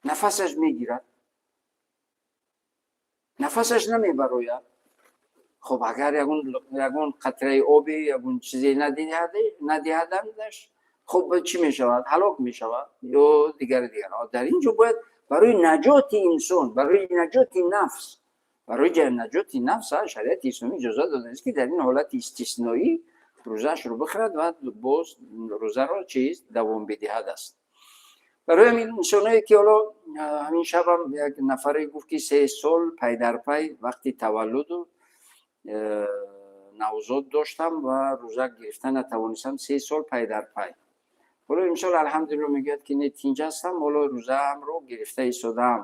нафасаш мегирад, нафасаш намебарояд, хуб, агар ягон қатраи обе, ягон чизе надиҳадандаш, хуб, чӣ мешавад? Ҳалок мешавад ё дигар дигар. Дар ин ҷо бояд барои наҷоти инсон, барои наҷоти нафс, барои наҷоти нафс шариати исломӣ иҷозат додааст ки дар ин ҳолати истисноӣ рӯзаашро бихӯрад ва боз рӯзаро чиз давом бидиҳад аст. Барои ҳамин инсоное ки ҳоло ҳамин шабам як нафаре гуфт ки 3 сол пай дар пай вақти таваллуду навзод доштам ва рӯза гирифта натавонистам 3 сол пай дар пай. Ҳоло имсол, алҳамдулилло, мегӯяд ки не, тинҷ ҳастам, ҳоло рӯзаамро гирифта истодаам.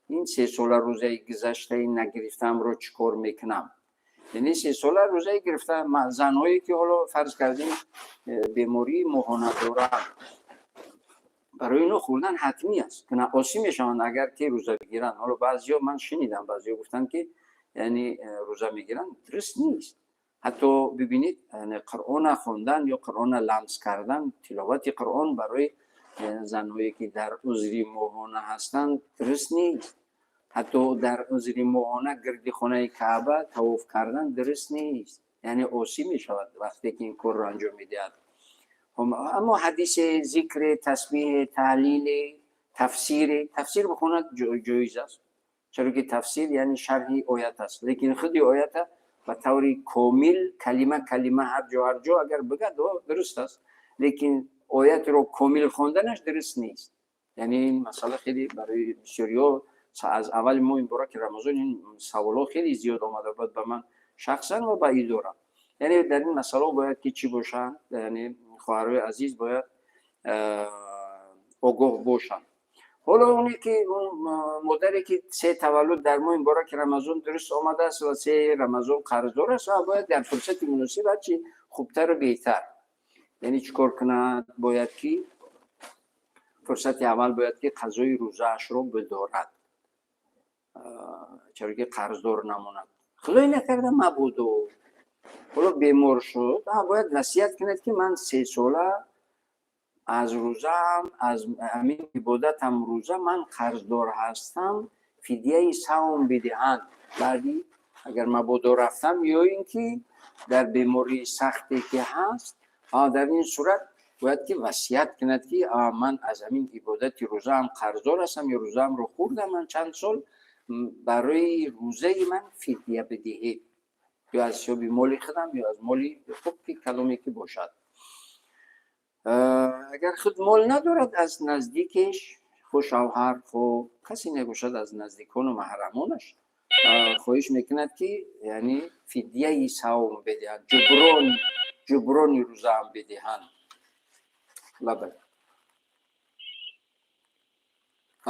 Ин 3 сола рӯзаи гузаштаи нагирифтаамро чӣ кор мекунам? Яъне 3 сола рӯзаи гирифта, занҳое ки ҳоло фарз кардем бемории моҳона доранд, барои инҳо хӯрдан ҳатмӣ аст, ки осӣ мешаванд агар ки рӯза бигиранд. Ҳоло баъзиҳо, ман шунидам, баъзиҳо гуфтанд ки яъне рӯза мегиранд. Дуруст нест. Ҳатто бибинед, Қуръона хондан ё Қуръона ламс кардан, тиловати Қуръон барои занҳое ки дар узри моҳона ҳастанд, дуруст нест. Ҳатто дар узри моҳона гирди хонаи Каъба тавоф кардан дуруст нест, яъне осӣ мешавад вақте ки ин корро анҷом медиҳад. Аммо ҳадисе, зикре, тасбиҳе, таҳлиле, тафсире, тафсир бихонад, ҷоиз аст, чаро ки тафсир яъне шарҳи оят аст, лекин худи оята ба таври комил калима калима ҳар ҷо ҳар ҷо агар бигӯяд, дуруст аст, лекин оятро комил хонданаш дуруст нест. Яъне ин масъала хеле барои бисёриҳо аз аввали моҳи мубораки Рамазон ин саволҳо хеле зиёд омада буд ба ман шахсан ва ба идора. Яъне дар ин масъалаҳо бояд ки чӣ бошанд? Яъне хоҳарои азиз бояд огоҳ бошанд. Ҳоло оне ки модаре ки се таваллуд дар моҳи мубораки Рамазон дуруст омадааст ва се Рамазон қарздор аст, бояд дар фурсати муносиб ҳарчи хубтару беҳтар, яъне чӣ кор кунад? Бояд ки фурсати аввал бояд ки қазои рӯзаашро бидорад, чаро ки қарздор намонад. Худое накарда мабодо ҳоло бемор шуд, бояд васият кунад, ки ман 3 сола аз рӯзаам, аз ҳамин ибодатам рӯза ман қарздор ҳастам, фидияи савм бидиҳанд. Баъди агар мабодо рафтам ё ин ки дар бемории сахте ки ҳаст, дар ин сурат бояд ки васият кунад, ки ман аз ҳамин ибодати рӯзаам қарздор ҳастам ё рӯзаамро хӯрдам ман чанд сол, барои рӯзаи ман фидия бидиҳед, ё аз ҳисоби моли худам, ё аз моли хуб ки каломе ки бошад. Агар худ мол надорад, аз наздикеш, хо шавҳар, хо касе набошад, аз наздикону маҳрамонаш хоҳиш мекунад, ки яъне фидияи савм бидиҳанд, ҷуброни рӯзаам бидиҳанд. Лабай,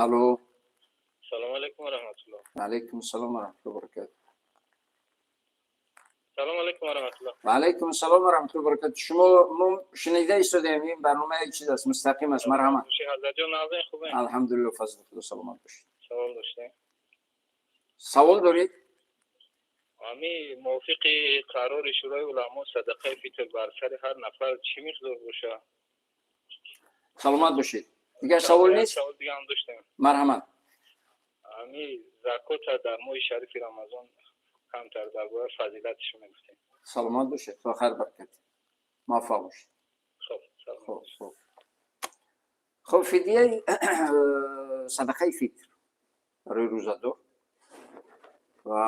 алло. Салому алайкум ва раҳматуллоҳ. Алайкум ассалом ва раҳматуллоҳи ва баракатуҳ. Салому алайкум ва раҳматуллоҳ. Ва алайкум ассалом ва раҳматуллоҳи ва баракатуҳ. Шумо мо шунида истодаем, ин барнома як чиз аст, мустақим аст, марҳамат. Ҳазратҷон, нағзин, хубем? Алҳамдулилло, фазли Худо, саломат бошед. Савол доштем. Савол доред? Ами мувофиқи қарори Шӯрои уламо садақаи фитр бар сари ҳар нафар чӣ миқдор бошад? Саломат бошед. Дигар савол нест? Савол дига ҳам доштем. Марҳамат. Ами закота дар моҳи шарифи Рамазон камтар дар бораи фазилаташ мегуфтем. Саломат бошед, худо хайр баракат, муваффақ бошед. Хоб. Хоб, фидияи садақаи фитр барои рӯзадор ва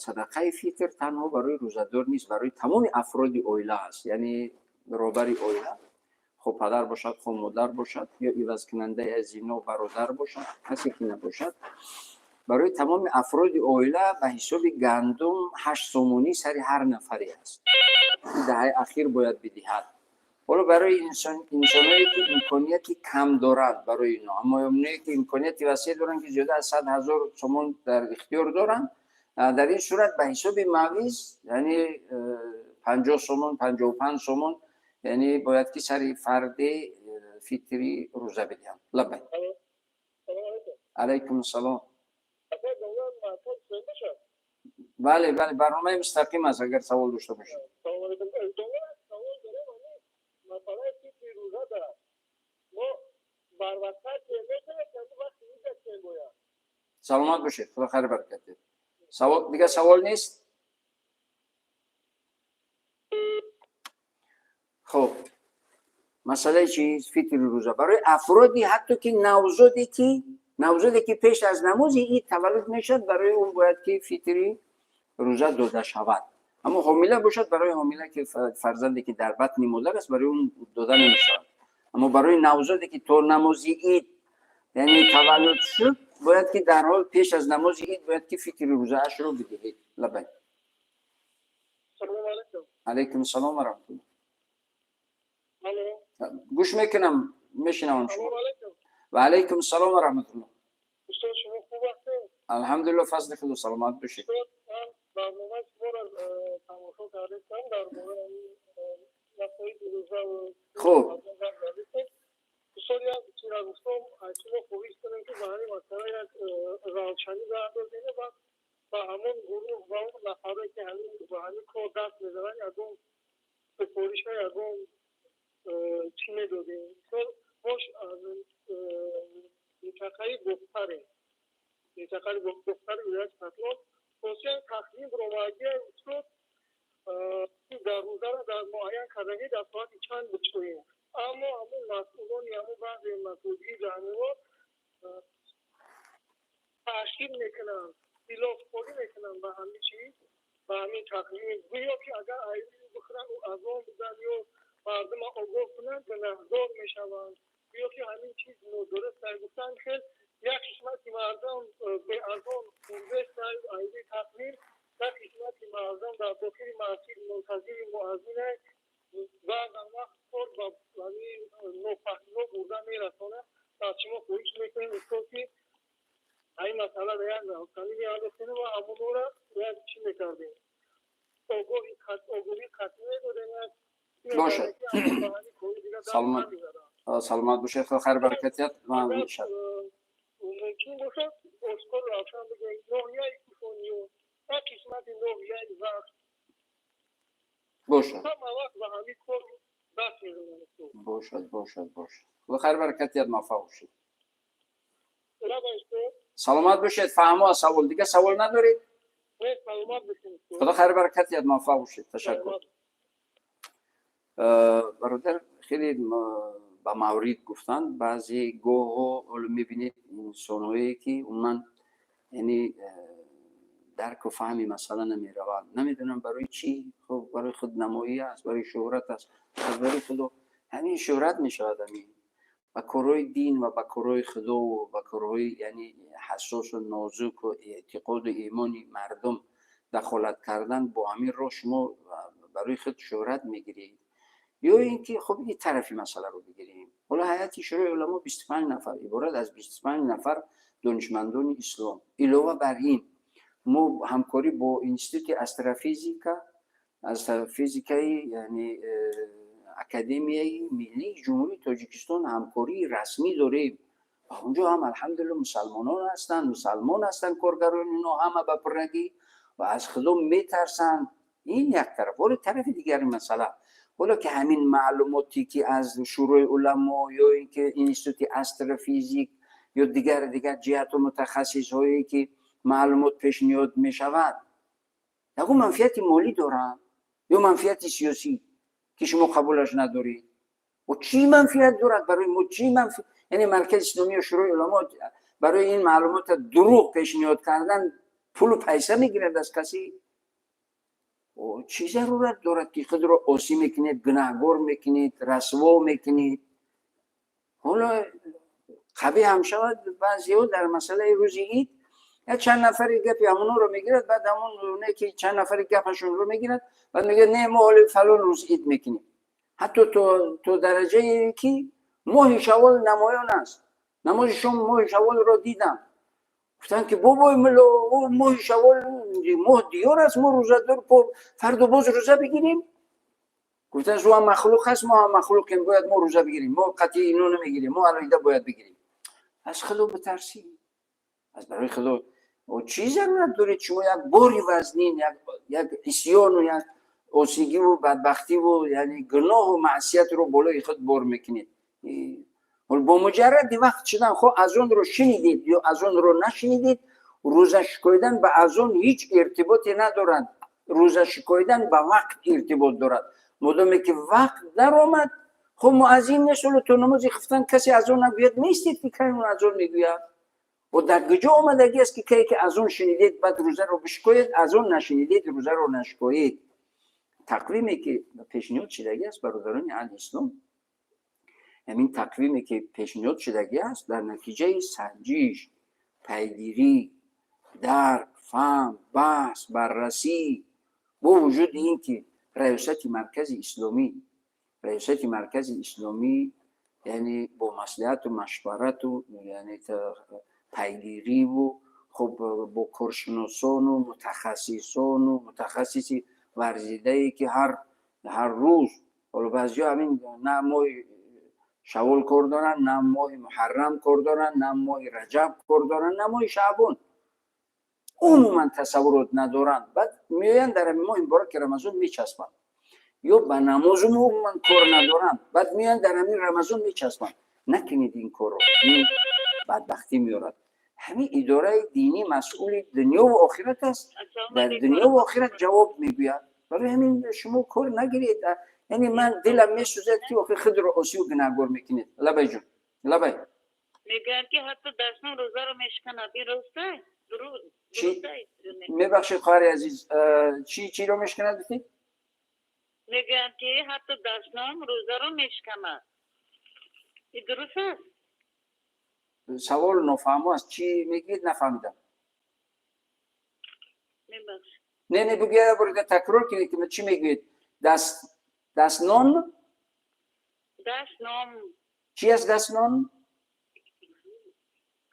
садақаи фитр танҳо барои рӯзадор нест, барои тамоми афроди оила аст. Яъне роҳбари оила, хо падар бошад, хо модар бошад, ё ивазкунандаи аз ино бародар бошад, касе ки набошад, барои тамоми афроди оила ба ҳисоби гандум 8 сомонӣ сари ҳар нафаре аст, даҳаи ахир бояд бидиҳад. Ҳоло барои инсоное ки имконияти кам доранд, барои ино, аммо оное ки имконияти васеъ доранд, ки зиёда аз 100 000 сомон дар ихтиёр доранд, дар ин сурат ба ҳисоби мавиз, яъне 50 сомон, 55 сомон, яъне бояд ки сари фарди фитри рӯза бидиҳанд. Лабай, алайкум ассалом. Бале, бале, барномаи мустақим аст, агар савол дошта бошед. Масъалаи фитри рӯза дорад, мо барвақттар метавонем, вақти ида бояд. Саломат бошед, худо хайр баракат диҳад. Савол, дигар савол нест? Хуб, масъалаи чиз, фитри рӯза барои афроди ҳатто ки навзоде ки пеш аз намози ид таваллуд мешавад, барои он бояд ки фитри рӯза дода шавад. Аммо ҳомила бошад, барои ҳомила ки фарзанде ки дар батни модар аст, барои он дода намешавад. Аммо барои навзоде ки то намози ид, яъне таваллуд шуд, бояд ки дарҳол пеш аз намози ид бояд ки фитри рӯзаашро бидиҳед. Лабай. Алайкум салом ва раҳматуллоҳ. Гӯш мекунам, мешинавам шумо. Ва алайкум салом ва раҳматуллоҳ. Алҳамдулилло, фазли Худо, саломат бошед. Барномаи шуморо тамошо кардем дар бораи масоили рӯза. Хуб. Устод, як чизро гуфтам, аз шумо хоҳиш кунем, ки ба ҳамин масъала як равшанӣ баандозем ва ба ҳамон гурӯҳ ва он нафарое ки ҳамин ба ҳамин кор даст мезананд, ягон супориша, ягон чӣ медодем. Мисол, мо аз минтақаи Бохтарем, минтақаи Бохтари вилояти Хатлон. Хусусан тахмин баромадия, устод, дар рӯзаро дар муайян кардагӣ дар соати чанд бикушоем, аммо ҳамон масъулони ҳамон баъзе масоҷид ҳамиҳо таъхир мекунанд, хилофкорӣ мекунанд ба ҳамин чиз. Ба ҳамин тақвим гӯё ки агар айрӣ бихӯранд, азон бизан ё мардума огоҳ кунанд, гунаҳгор мешаванд. Гӯё ки ҳамин чиз нодуруст гуфтанд. Хел як қисмати мардум беазон хӯрдеста айрӣ тақвим, як қисмати мардум дар дохили масҷид мунтазири муаззине. Баъзан вақт кор ба ҳамин нофаҳмиҳо бурда мерасонад. Аз шумо хоҳиш мекунем, устод, ки ҳамин масъаларо як равшанӣ меандохтем ва ҳамонро як чӣ мекардем, огоҳи қатъӣ медодем. Бошад, саломат, саломат бошед, худо хайр баракат диҳад. Мумкин бошад, ошкор, равшан бигӯем, ноҳияи Кушониё, як қисмати ноҳияи Вахш бошад. Ҳама вақт ба ҳамин кор даст мезананд. Бошад, бошад, бошад, худо хайр баракат диҳад, муваффақ бошед. Саломат бошед. Фаҳмо, савол дига, савол надоред? Худо хайр баракат диҳад, муваффақ бошед, ташаккур. Бародар, хеле ба маврид гуфтанд. Баъзе гоҳҳо ҳоло мебинед инсонҳое ки умуман, яъне, дарку фаҳми масъала намераванд. Намедонам барои чӣ. Хуб, барои худнамоӣ аст, барои шӯҳрат аст. Аз барои Худо ҳамин шӯҳрат мешавад, ҳамин ба корҳои дин ва ба корҳои Худову ба корҳои, яъне, ҳассосу нозуку эътиқоду имони мардум дахолат кардан, бо ҳамин роҳ шумо барои худ шӯҳрат мегиред. Ё ин ки, хуб, ин тарафи масъаларо бигирем. Ҳоло ҳайати Шӯрои уламо 25 нафар, иборат аз 25 нафар донишмандони ислом. Илова бар ин, мо ҳамкорӣ бо Институти астрофизика, астрофизикаи, яъне, Академияи миллии Ҷумҳурии Тоҷикистон ҳамкории расмӣ дорем. Ва онҷо ҳам, алҳамдулилла, мусалмонон ҳастанд, мусалмон ҳастанд коргарони ино ҳама ба пуррагӣ ва аз Худо метарсанд. Ин як тараф. Ҳоло тарафи дигари масъала, ҳоло ки ҳамин маълумоте ки аз Шӯрои уламо ё ин ки Институти астрофизик ё дигар дигар ҷиҳату мутахассисҳое ки маълумот пешниҳод мешавад, ягон манфиати молӣ доранд ё манфиати сиёсӣ, ки шумо қабулаш надоред? О, чӣ манфиат дорад барои мо? Чӣ манфиат, яъне, Маркази исломӣ ё Шӯрои уламо барои ин маълумота дурӯғ пешниҳод кардан пулу пайса мегирад аз касе? Чӣ зарурат дорад, ки худро осӣ мекунед, гунаҳгор мекунед, расво мекунед? Ҳоло қабиҳ ҳам шавад, баъзеҳо дар масъалаи рӯзи ид як чанд нафари гапи ҳамонҳоро мегирад, баъд ҳамон не ки чанд нафари гапашонро мегирад, баъд мегӯяд: «Не, мо ҳоли фалон рӯз ид мекунем». Ҳатто то дараҷае ки моҳи шавол намоён аст, намози шом моҳи шаволро дидам, гуфтанд ки: «Бобои мулло, моҳи шавол моҳ диёр аст, мо рӯзадор, фардо боз рӯза бигирем?» Гуфтанд: «Ӯ ҳам махлуқ аст, мо ҳам махлуқем, бояд мо рӯза бигирем, мо қатъи ино намегирем, мо алоҳида бояд бигирем». Аз Худо битарсӣ, аз барои Худо, чӣ зарурат доред шумо як бори вазнин, як исёну як осигиву бадбахтиву, яъне, гуноҳу маъсиятро болои худ бор мекунед? Бо муҷарради вақт шудан, хо азонро шунидед ё азонро нашунидед, рӯза шикоидан ба азон ҳеҷ иртиботе надорад. Рӯза шикоидан ба вақт иртибот дорад. Модоме ки вақт даромад, хоб, муаззин нест ҳоло, то намози хуфтан касе азон нагӯяд, нестед ки кай азон мегӯяд. Бо дар куҷо омадагӣ аст, ки кае ки азон шунидед, баъд рӯзаро бишикоед, азон нашунидед, рӯзаро нашикоед? Тақвиме ки пешниҳод шудагӣ аст, бародарони аҳли ислом, ҳамин тақвиме ки пешниҳод шудагӣ аст, дар натиҷаи санҷиш, пайгирӣ, дарк, фаҳм, баҳс, баррасӣ, бо вуҷуди ин ки раёсати Маркази исломӣ, яъне, бо маслиҳату машварату, яъне, пайгириву, хуб, бо коршиносону мутахассисону мутахассиси варзидае, ки ҳар рӯз, ҳоло баъзиҳо ҳамин на моҳи шавол кор доранд, на моҳи муҳаррам кор доранд, на моҳи раҷаб кор доранд, на моҳи шаъбон, умуман тасаввурот надоранд. Баъд меоянд, дар ҳамин моҳи мубораки Рамазон мечаспанд. Ё ба намозу умуман кор надоранд, баъд меоянд, дар ҳамин Рамазон мечаспанд. Накунед ин корро, ин бадбахтӣ меорад. Ҳамин идораи динӣ масъули дунёву охират аст, дар дунёву охират ҷавоб мегӯяд. Барои ҳамин шумо кор нагиред. Яъне, ман дилам месӯзад, ки охир худро осию гунаҳгор мекунед. Лабай, ҷон, лабай. Мегӯянд, ки ҳатто дастон рӯзаро мешиканад, ин рост? Чӣ? Мебахшед, хоҳари азиз, чӣ чиро мешканад гуфтед? Мегӯянд, ки ҳатто дашном рӯзаро мешканад. Ин дуруст аст? Савол нофаҳмо аст. Чӣ мегӯед, нафаҳмидам. Мебахшед. Не, бигӯя, борида такрор кунед, ки чӣ мегӯед. Даст дастнон? Дашном. Чӣ аст дастнон?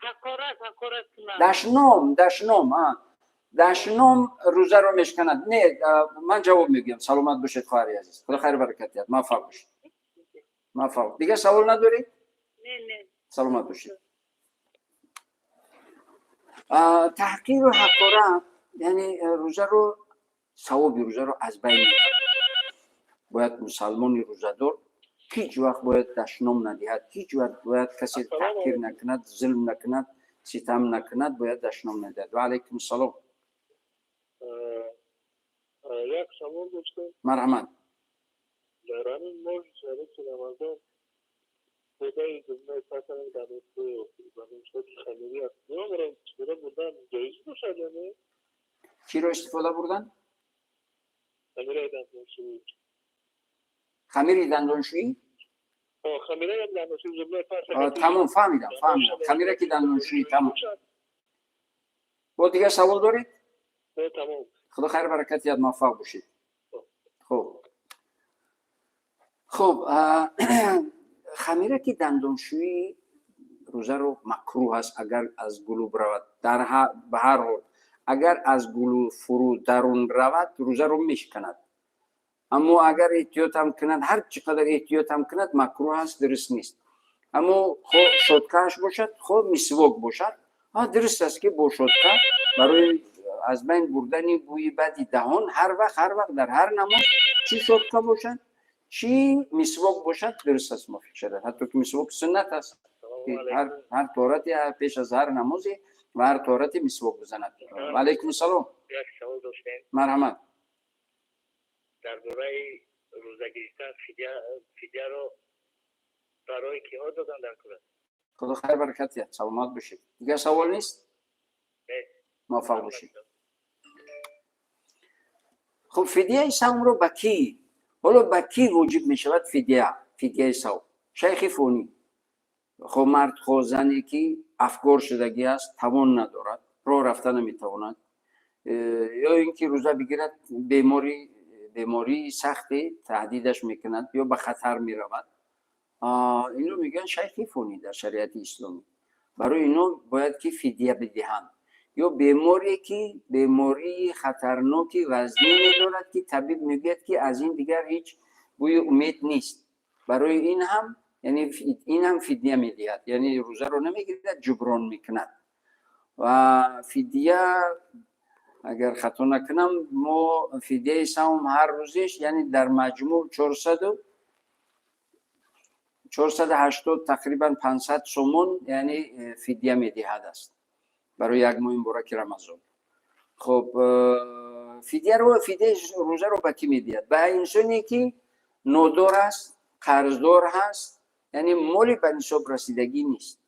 Ҳақорат, ҳақорат кунад. Дашном, дашном, а, дашном рӯзаро мешканад? Не, ман ҷавоб мегӯям. Саломат бошед, хоҳари азиз, худо хайру баракат диҳад, муваффақ бошед, муваффақ. Дигар савол надоред? Не. Саломат бошед. Таҳқиру ҳақорат, яъне рӯзаро, савоби рӯзаро аз байн мебарад. Бояд мусалмони рӯзадор ҳеҷ вақт бояд дашном надиҳад, ҳеҷ вақт бояд касе таҳқир накунад, зулм накунад, ситам накунад, бояд дашном надиҳад. Ва алайкум салом. Як савол доштам. Марҳамат. Дар ҳамин моҳи шарифи Рамазон хӯдаи зубной паста дар хамирӣ аст, онро истифода бурдан ҷоиз бошад ё не? Чиро истифода бурдан? Хамираи дандоншӯӣ. Хамири дандоншӯӣ? Хамираи дандоншӯӣ, зубной паста. Тамом, фаҳмидам, фаҳмидам. Хамираки дандоншӯӣ, тамом. Бо дигар савол доред? Не, тамом. Худо хайр баракат диҳад, муваффақ бошед. Хуб, хуб, хамираки дандоншӯӣ рӯзаро макрӯҳ аст, агар аз гулӯ биравад. Ба ҳар ҳол, агар аз гулӯ фурӯ дарун равад, рӯзаро мешканад. Аммо агар эҳтиётам кунад, ҳар чӣ қадар эҳтиётам кунад, макрӯҳ аст, дуруст нест. Аммо хо щёткааш бошад, хо мисвок бошад, дуруст аст, ки бо щётка барои аз байн бурдани бӯи бади даҳон ҳар вақт, ҳар вақт, дар ҳар намоз, чӣ щётка бошад, чӣ мисвок бошад, дуруст аст, мувофиқ шавад. Ҳатто ки мисвок суннат аст, ҳар тоҳарати, пеш аз ҳар намозе ва ҳар тоҳарате мисвок бизанад. Ва алайкум салом. Як савол доштем. Марҳамат. Дар бораи рӯза гирифтан, фидияро барои киҳо додан дар кор аст? Худо хайр баракат диҳад, саломат бошед. Дигар савол нест? Муваффақ бошед. Хуб, фидияи савмро ба кӣ, ҳоло ба кӣ воҷиб мешавад фидия, фидияи савм? Шайхи фонӣ, хо мард, хо зане, ки афгор шудагӣ аст, тавон надорад, роҳ рафта наметавонад ё ин ки рӯза бигирад, беморӣ, бемории сахте таҳдидаш мекунад ё ба хатар меравад. Инро мегӯянд шайхи фонӣ дар шариати исломӣ. Барои ино бояд ки фидия бидиҳанд. Ё беморе, ки бемории хатарноки вазнине дорад, ки табиб мегӯяд, ки аз ин дигар ҳеҷ бӯи умед нест, барои ин ҳам, яъне ин ҳам фидия медиҳад, яъне рӯзаро намегирад, ҷуброн мекунад. Ва фидия, агар хато накунам, мо фидияи савм ҳар рӯзеш, яъне дар маҷмӯъ 480, тақрибан 500 сомон, яъне фидия медиҳад аст барои як моҳи мубораки Рамазон. Хуб, фидияро, фидияи рӯзаро ба кӣ медиҳад? Ба инсоне, ки нодор аст, қарздор ҳаст, яъне моли ба нисоб расидагӣ нест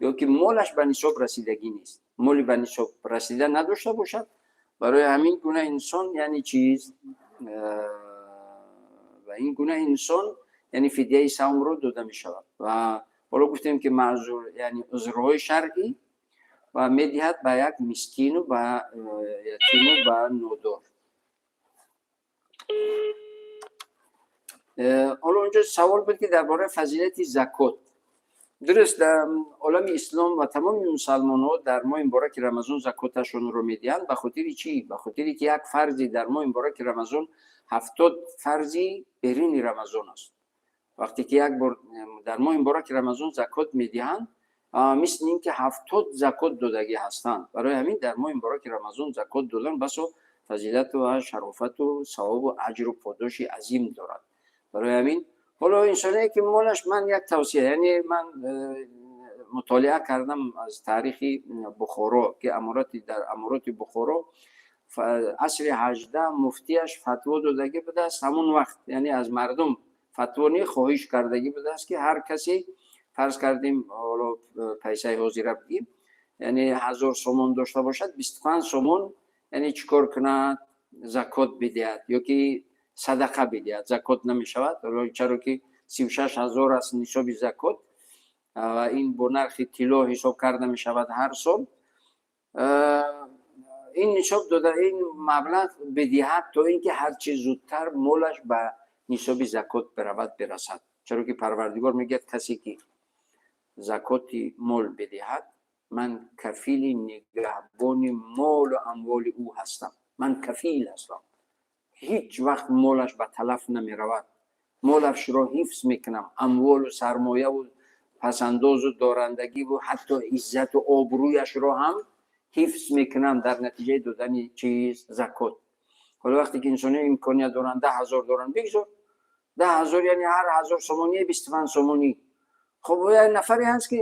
ё ки молаш ба нисоб расидагӣ нест, моли ба нисоб расида надошта бошад. Барои ҳамин гуна инсон, яъне чиз, ва ин гуна инсон, яъне фидияи савмро дода мешавад. Ва ҳоло гуфтем, ки маъзур, яъне узрҳои шаръӣ, ва медиҳад ба як мискину, ба ятиму ба нодор. Ҳоло онҷо савол буд, ки дар бораи фазилати закот. Дуруст, дар олами ислом ва тамоми мусалмонҳо дар моҳи мубораки Рамазон закоташонро медиҳанд. Ба хотири чӣ? Ба хотире ки як фарзи дар моҳи мубораки Рамазон, 70 фарзи берини Рамазон аст. Вақте ки як бор дар моҳи мубораки Рамазон закот медиҳанд, мисли ин ки 70 закот додагӣ ҳастанд. Барои ҳамин дар моҳи мубораки Рамазон закот додан басо фазилату ва шарофату савобу аҷру подоши азим дорад. Барои ҳамин ҳоло инсоне, ки молаш, ман як тавсия, яъне ман мутолиа кардам аз таърихи Бухоро, ки аморати, дар амороти Бухоро асри 18 муфтияш фатво додагӣ будааст ҳамон вақт, яъне аз мардум фатво не, хоҳиш кардагӣ будааст, ки ҳар касе, фарз кардем, ҳоло пайсаи ҳозира бигим. Яъне 1000 сомон дошта бошад, 25 сомон, яъне чӣ кор кунад? Закот бидиҳад ё ки садақа бидиҳад. Закот намешавад, чаро ки 36 000 аст нисоби закот ва ин бо нархи тилло ҳисоб карда мешавад ҳар сол. Ин нисоб дода, ин маблағ бидиҳад, то ин ки ҳарчи зудтар молаш ба нисоби закот биравад, бирасад. Чаро ки Парвардигор мегӯяд: «Касе ки закоти мол бидиҳад, ман кафили нигаҳбони молу амволи ӯ ҳастам, ман кафил ҳастам, ҳеҷ вақт молаш ба талаф намеравад, молашро ҳифз мекунам, амволу сармояву пасандозу дорандагиву ҳатто иззату обрӯяшро ҳам ҳифз мекунам» дар натиҷаи додани чиз, закот. Ҳоло вақте ки инсониё имконият доранд, 10 000 доранд, бигзор 10 000, яъне ҳар 1000 сомонӣ 25 сомонӣ. Хоб, як нафаре ҳаст, ки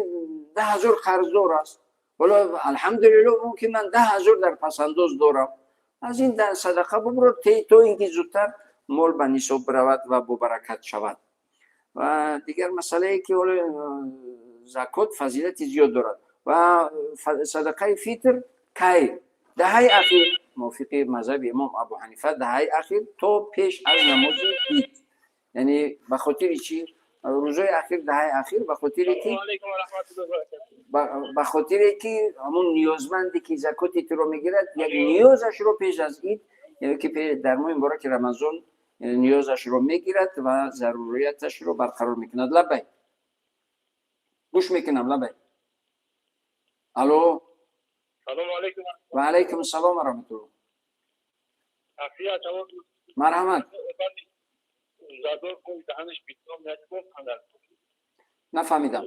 10 000 қарздор аст. Ҳоло, алҳамдулилло, мумкин ман 10 000 дар пасандоз дорам, аз ин садақа бубро, то ин ки зудтар мол ба нисоб биравад ва бобаракат шавад. Ва дигар масъалае, ки ҳоло закот фазилати зиёд дорад. Ва садақаи фитр кай? Даҳаи ахир, мувофиқи мазҳаби имом Абу Ҳанифа, даҳаи ахир то пеш аз намози ид. Яъне ба хотири чӣ рӯзои ахир, даҳаи ахир? Ба хотире ки ҳамун ниёзманде, ки закоти туро мегирад, як ниёзашро пеш аз ид, ки дар моҳи мубораки Рамазон ниёзашро мегирад ва зарурияташро барқарор мекунад. Лаббай, гӯш мекунам, лаббай, алло. Ва алайкум ассалом ва раҳматулло. Марҳамат. Рӯзадор даҳанаш битом нагуфтанд. Нафаҳмидам.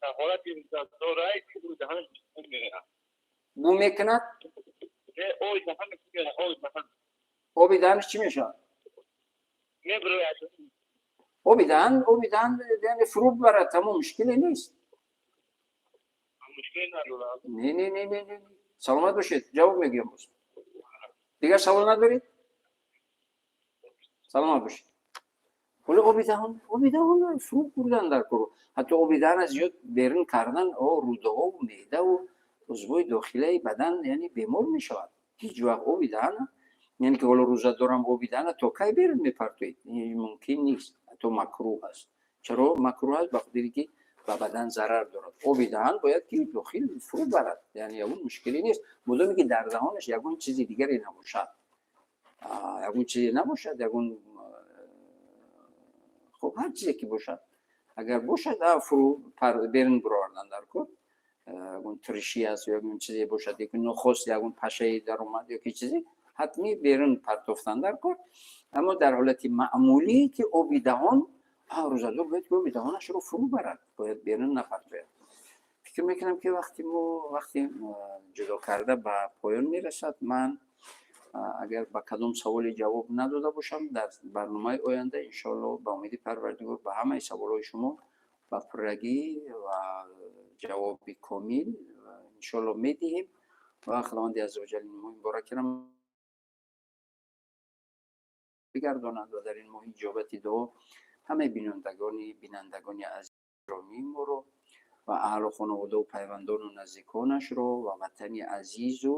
Дар ҳолати рӯзадорай даҳанаш битом мегирад. Бӯ мекунад? Не, оби даҳан мегирад, оби даҳан. Оби даҳанаш чӣ мешавад? Мебирояд. Оби даҳан яъне фурӯ барад, тамом, мушкиле нест. Мушкиле надорад. Не, не, не, не, не, саломат бошед, ҷавоб мегӯям. Боз дигар савол надоред? Саломат бошед. Ҳоло оби даҳон фурӯ бурдан дар кор, ҳатто оби даҳана зиёд берун кардан, рӯдаҳову меъдаву узвҳои дохилаи бадан, яъне бемор мешавад. Ҳеҷ вақт оби даҳана, яъне ки ҳоло рӯза дорам, оби даҳана то кай берун мепартоед? Мумкин нест, ҳатто макрӯҳ аст. Чаро макрӯҳ аст? Ба хотире ки ба бадан зарар дорад. Оби даҳан бояд ки дохил фурӯ барад, яъне ягон мушкиле нест, мудоме ки дар даҳонаш ягон чизи дигаре набошад, ягон чизе набошад, ягон, хуб, ҳар чизе ки бошад, агар бошад, фурӯ берун буровардан дар кор. Ягон тиршӣ аст ё ягон чизе бошад, яки нохост ягон пашае даромад ё ки чизе, ҳатмӣ берун партофтан дар кор. Аммо дар ҳолати маъмулӣ, ки оби даҳон, рӯзадор бояд ки оби даҳонашро фурӯ барад, бояд берун напартояд. Фикр мекунам, ки вақти мо вақти ҷудо карда ба поён мерасад. Ман агар ба кадом саволе ҷавоб надода бошам, дар барномаи оянда, иншоалло, ба умеди Парвардигор, ба ҳамаи саволҳои шумо ба пуррагӣ ва ҷавоби комил, иншоалло, медиҳем. Ва Худованди аззаваҷал ин моҳи муборакиро бигардонад ва дар ин моҳи иҷобати дуо ҳамаи бинандагони азизромии моро ва аҳлу хонаводаву пайвандону наздиконашро ва ватани азизу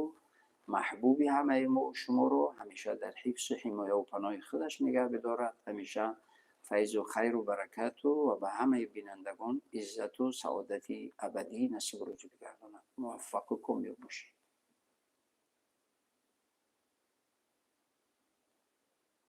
маҳбуби ҳамаи мо шуморо ҳамеша дар ҳифзу ҳимояву паноҳи худаш нигаҳ бидорад, ҳамеша файзу хайру баракату ва ба ҳамаи бинандагон иззату саодати абадӣ насибу рӯзӣ бигардонад. Муваффақу комёб бошед.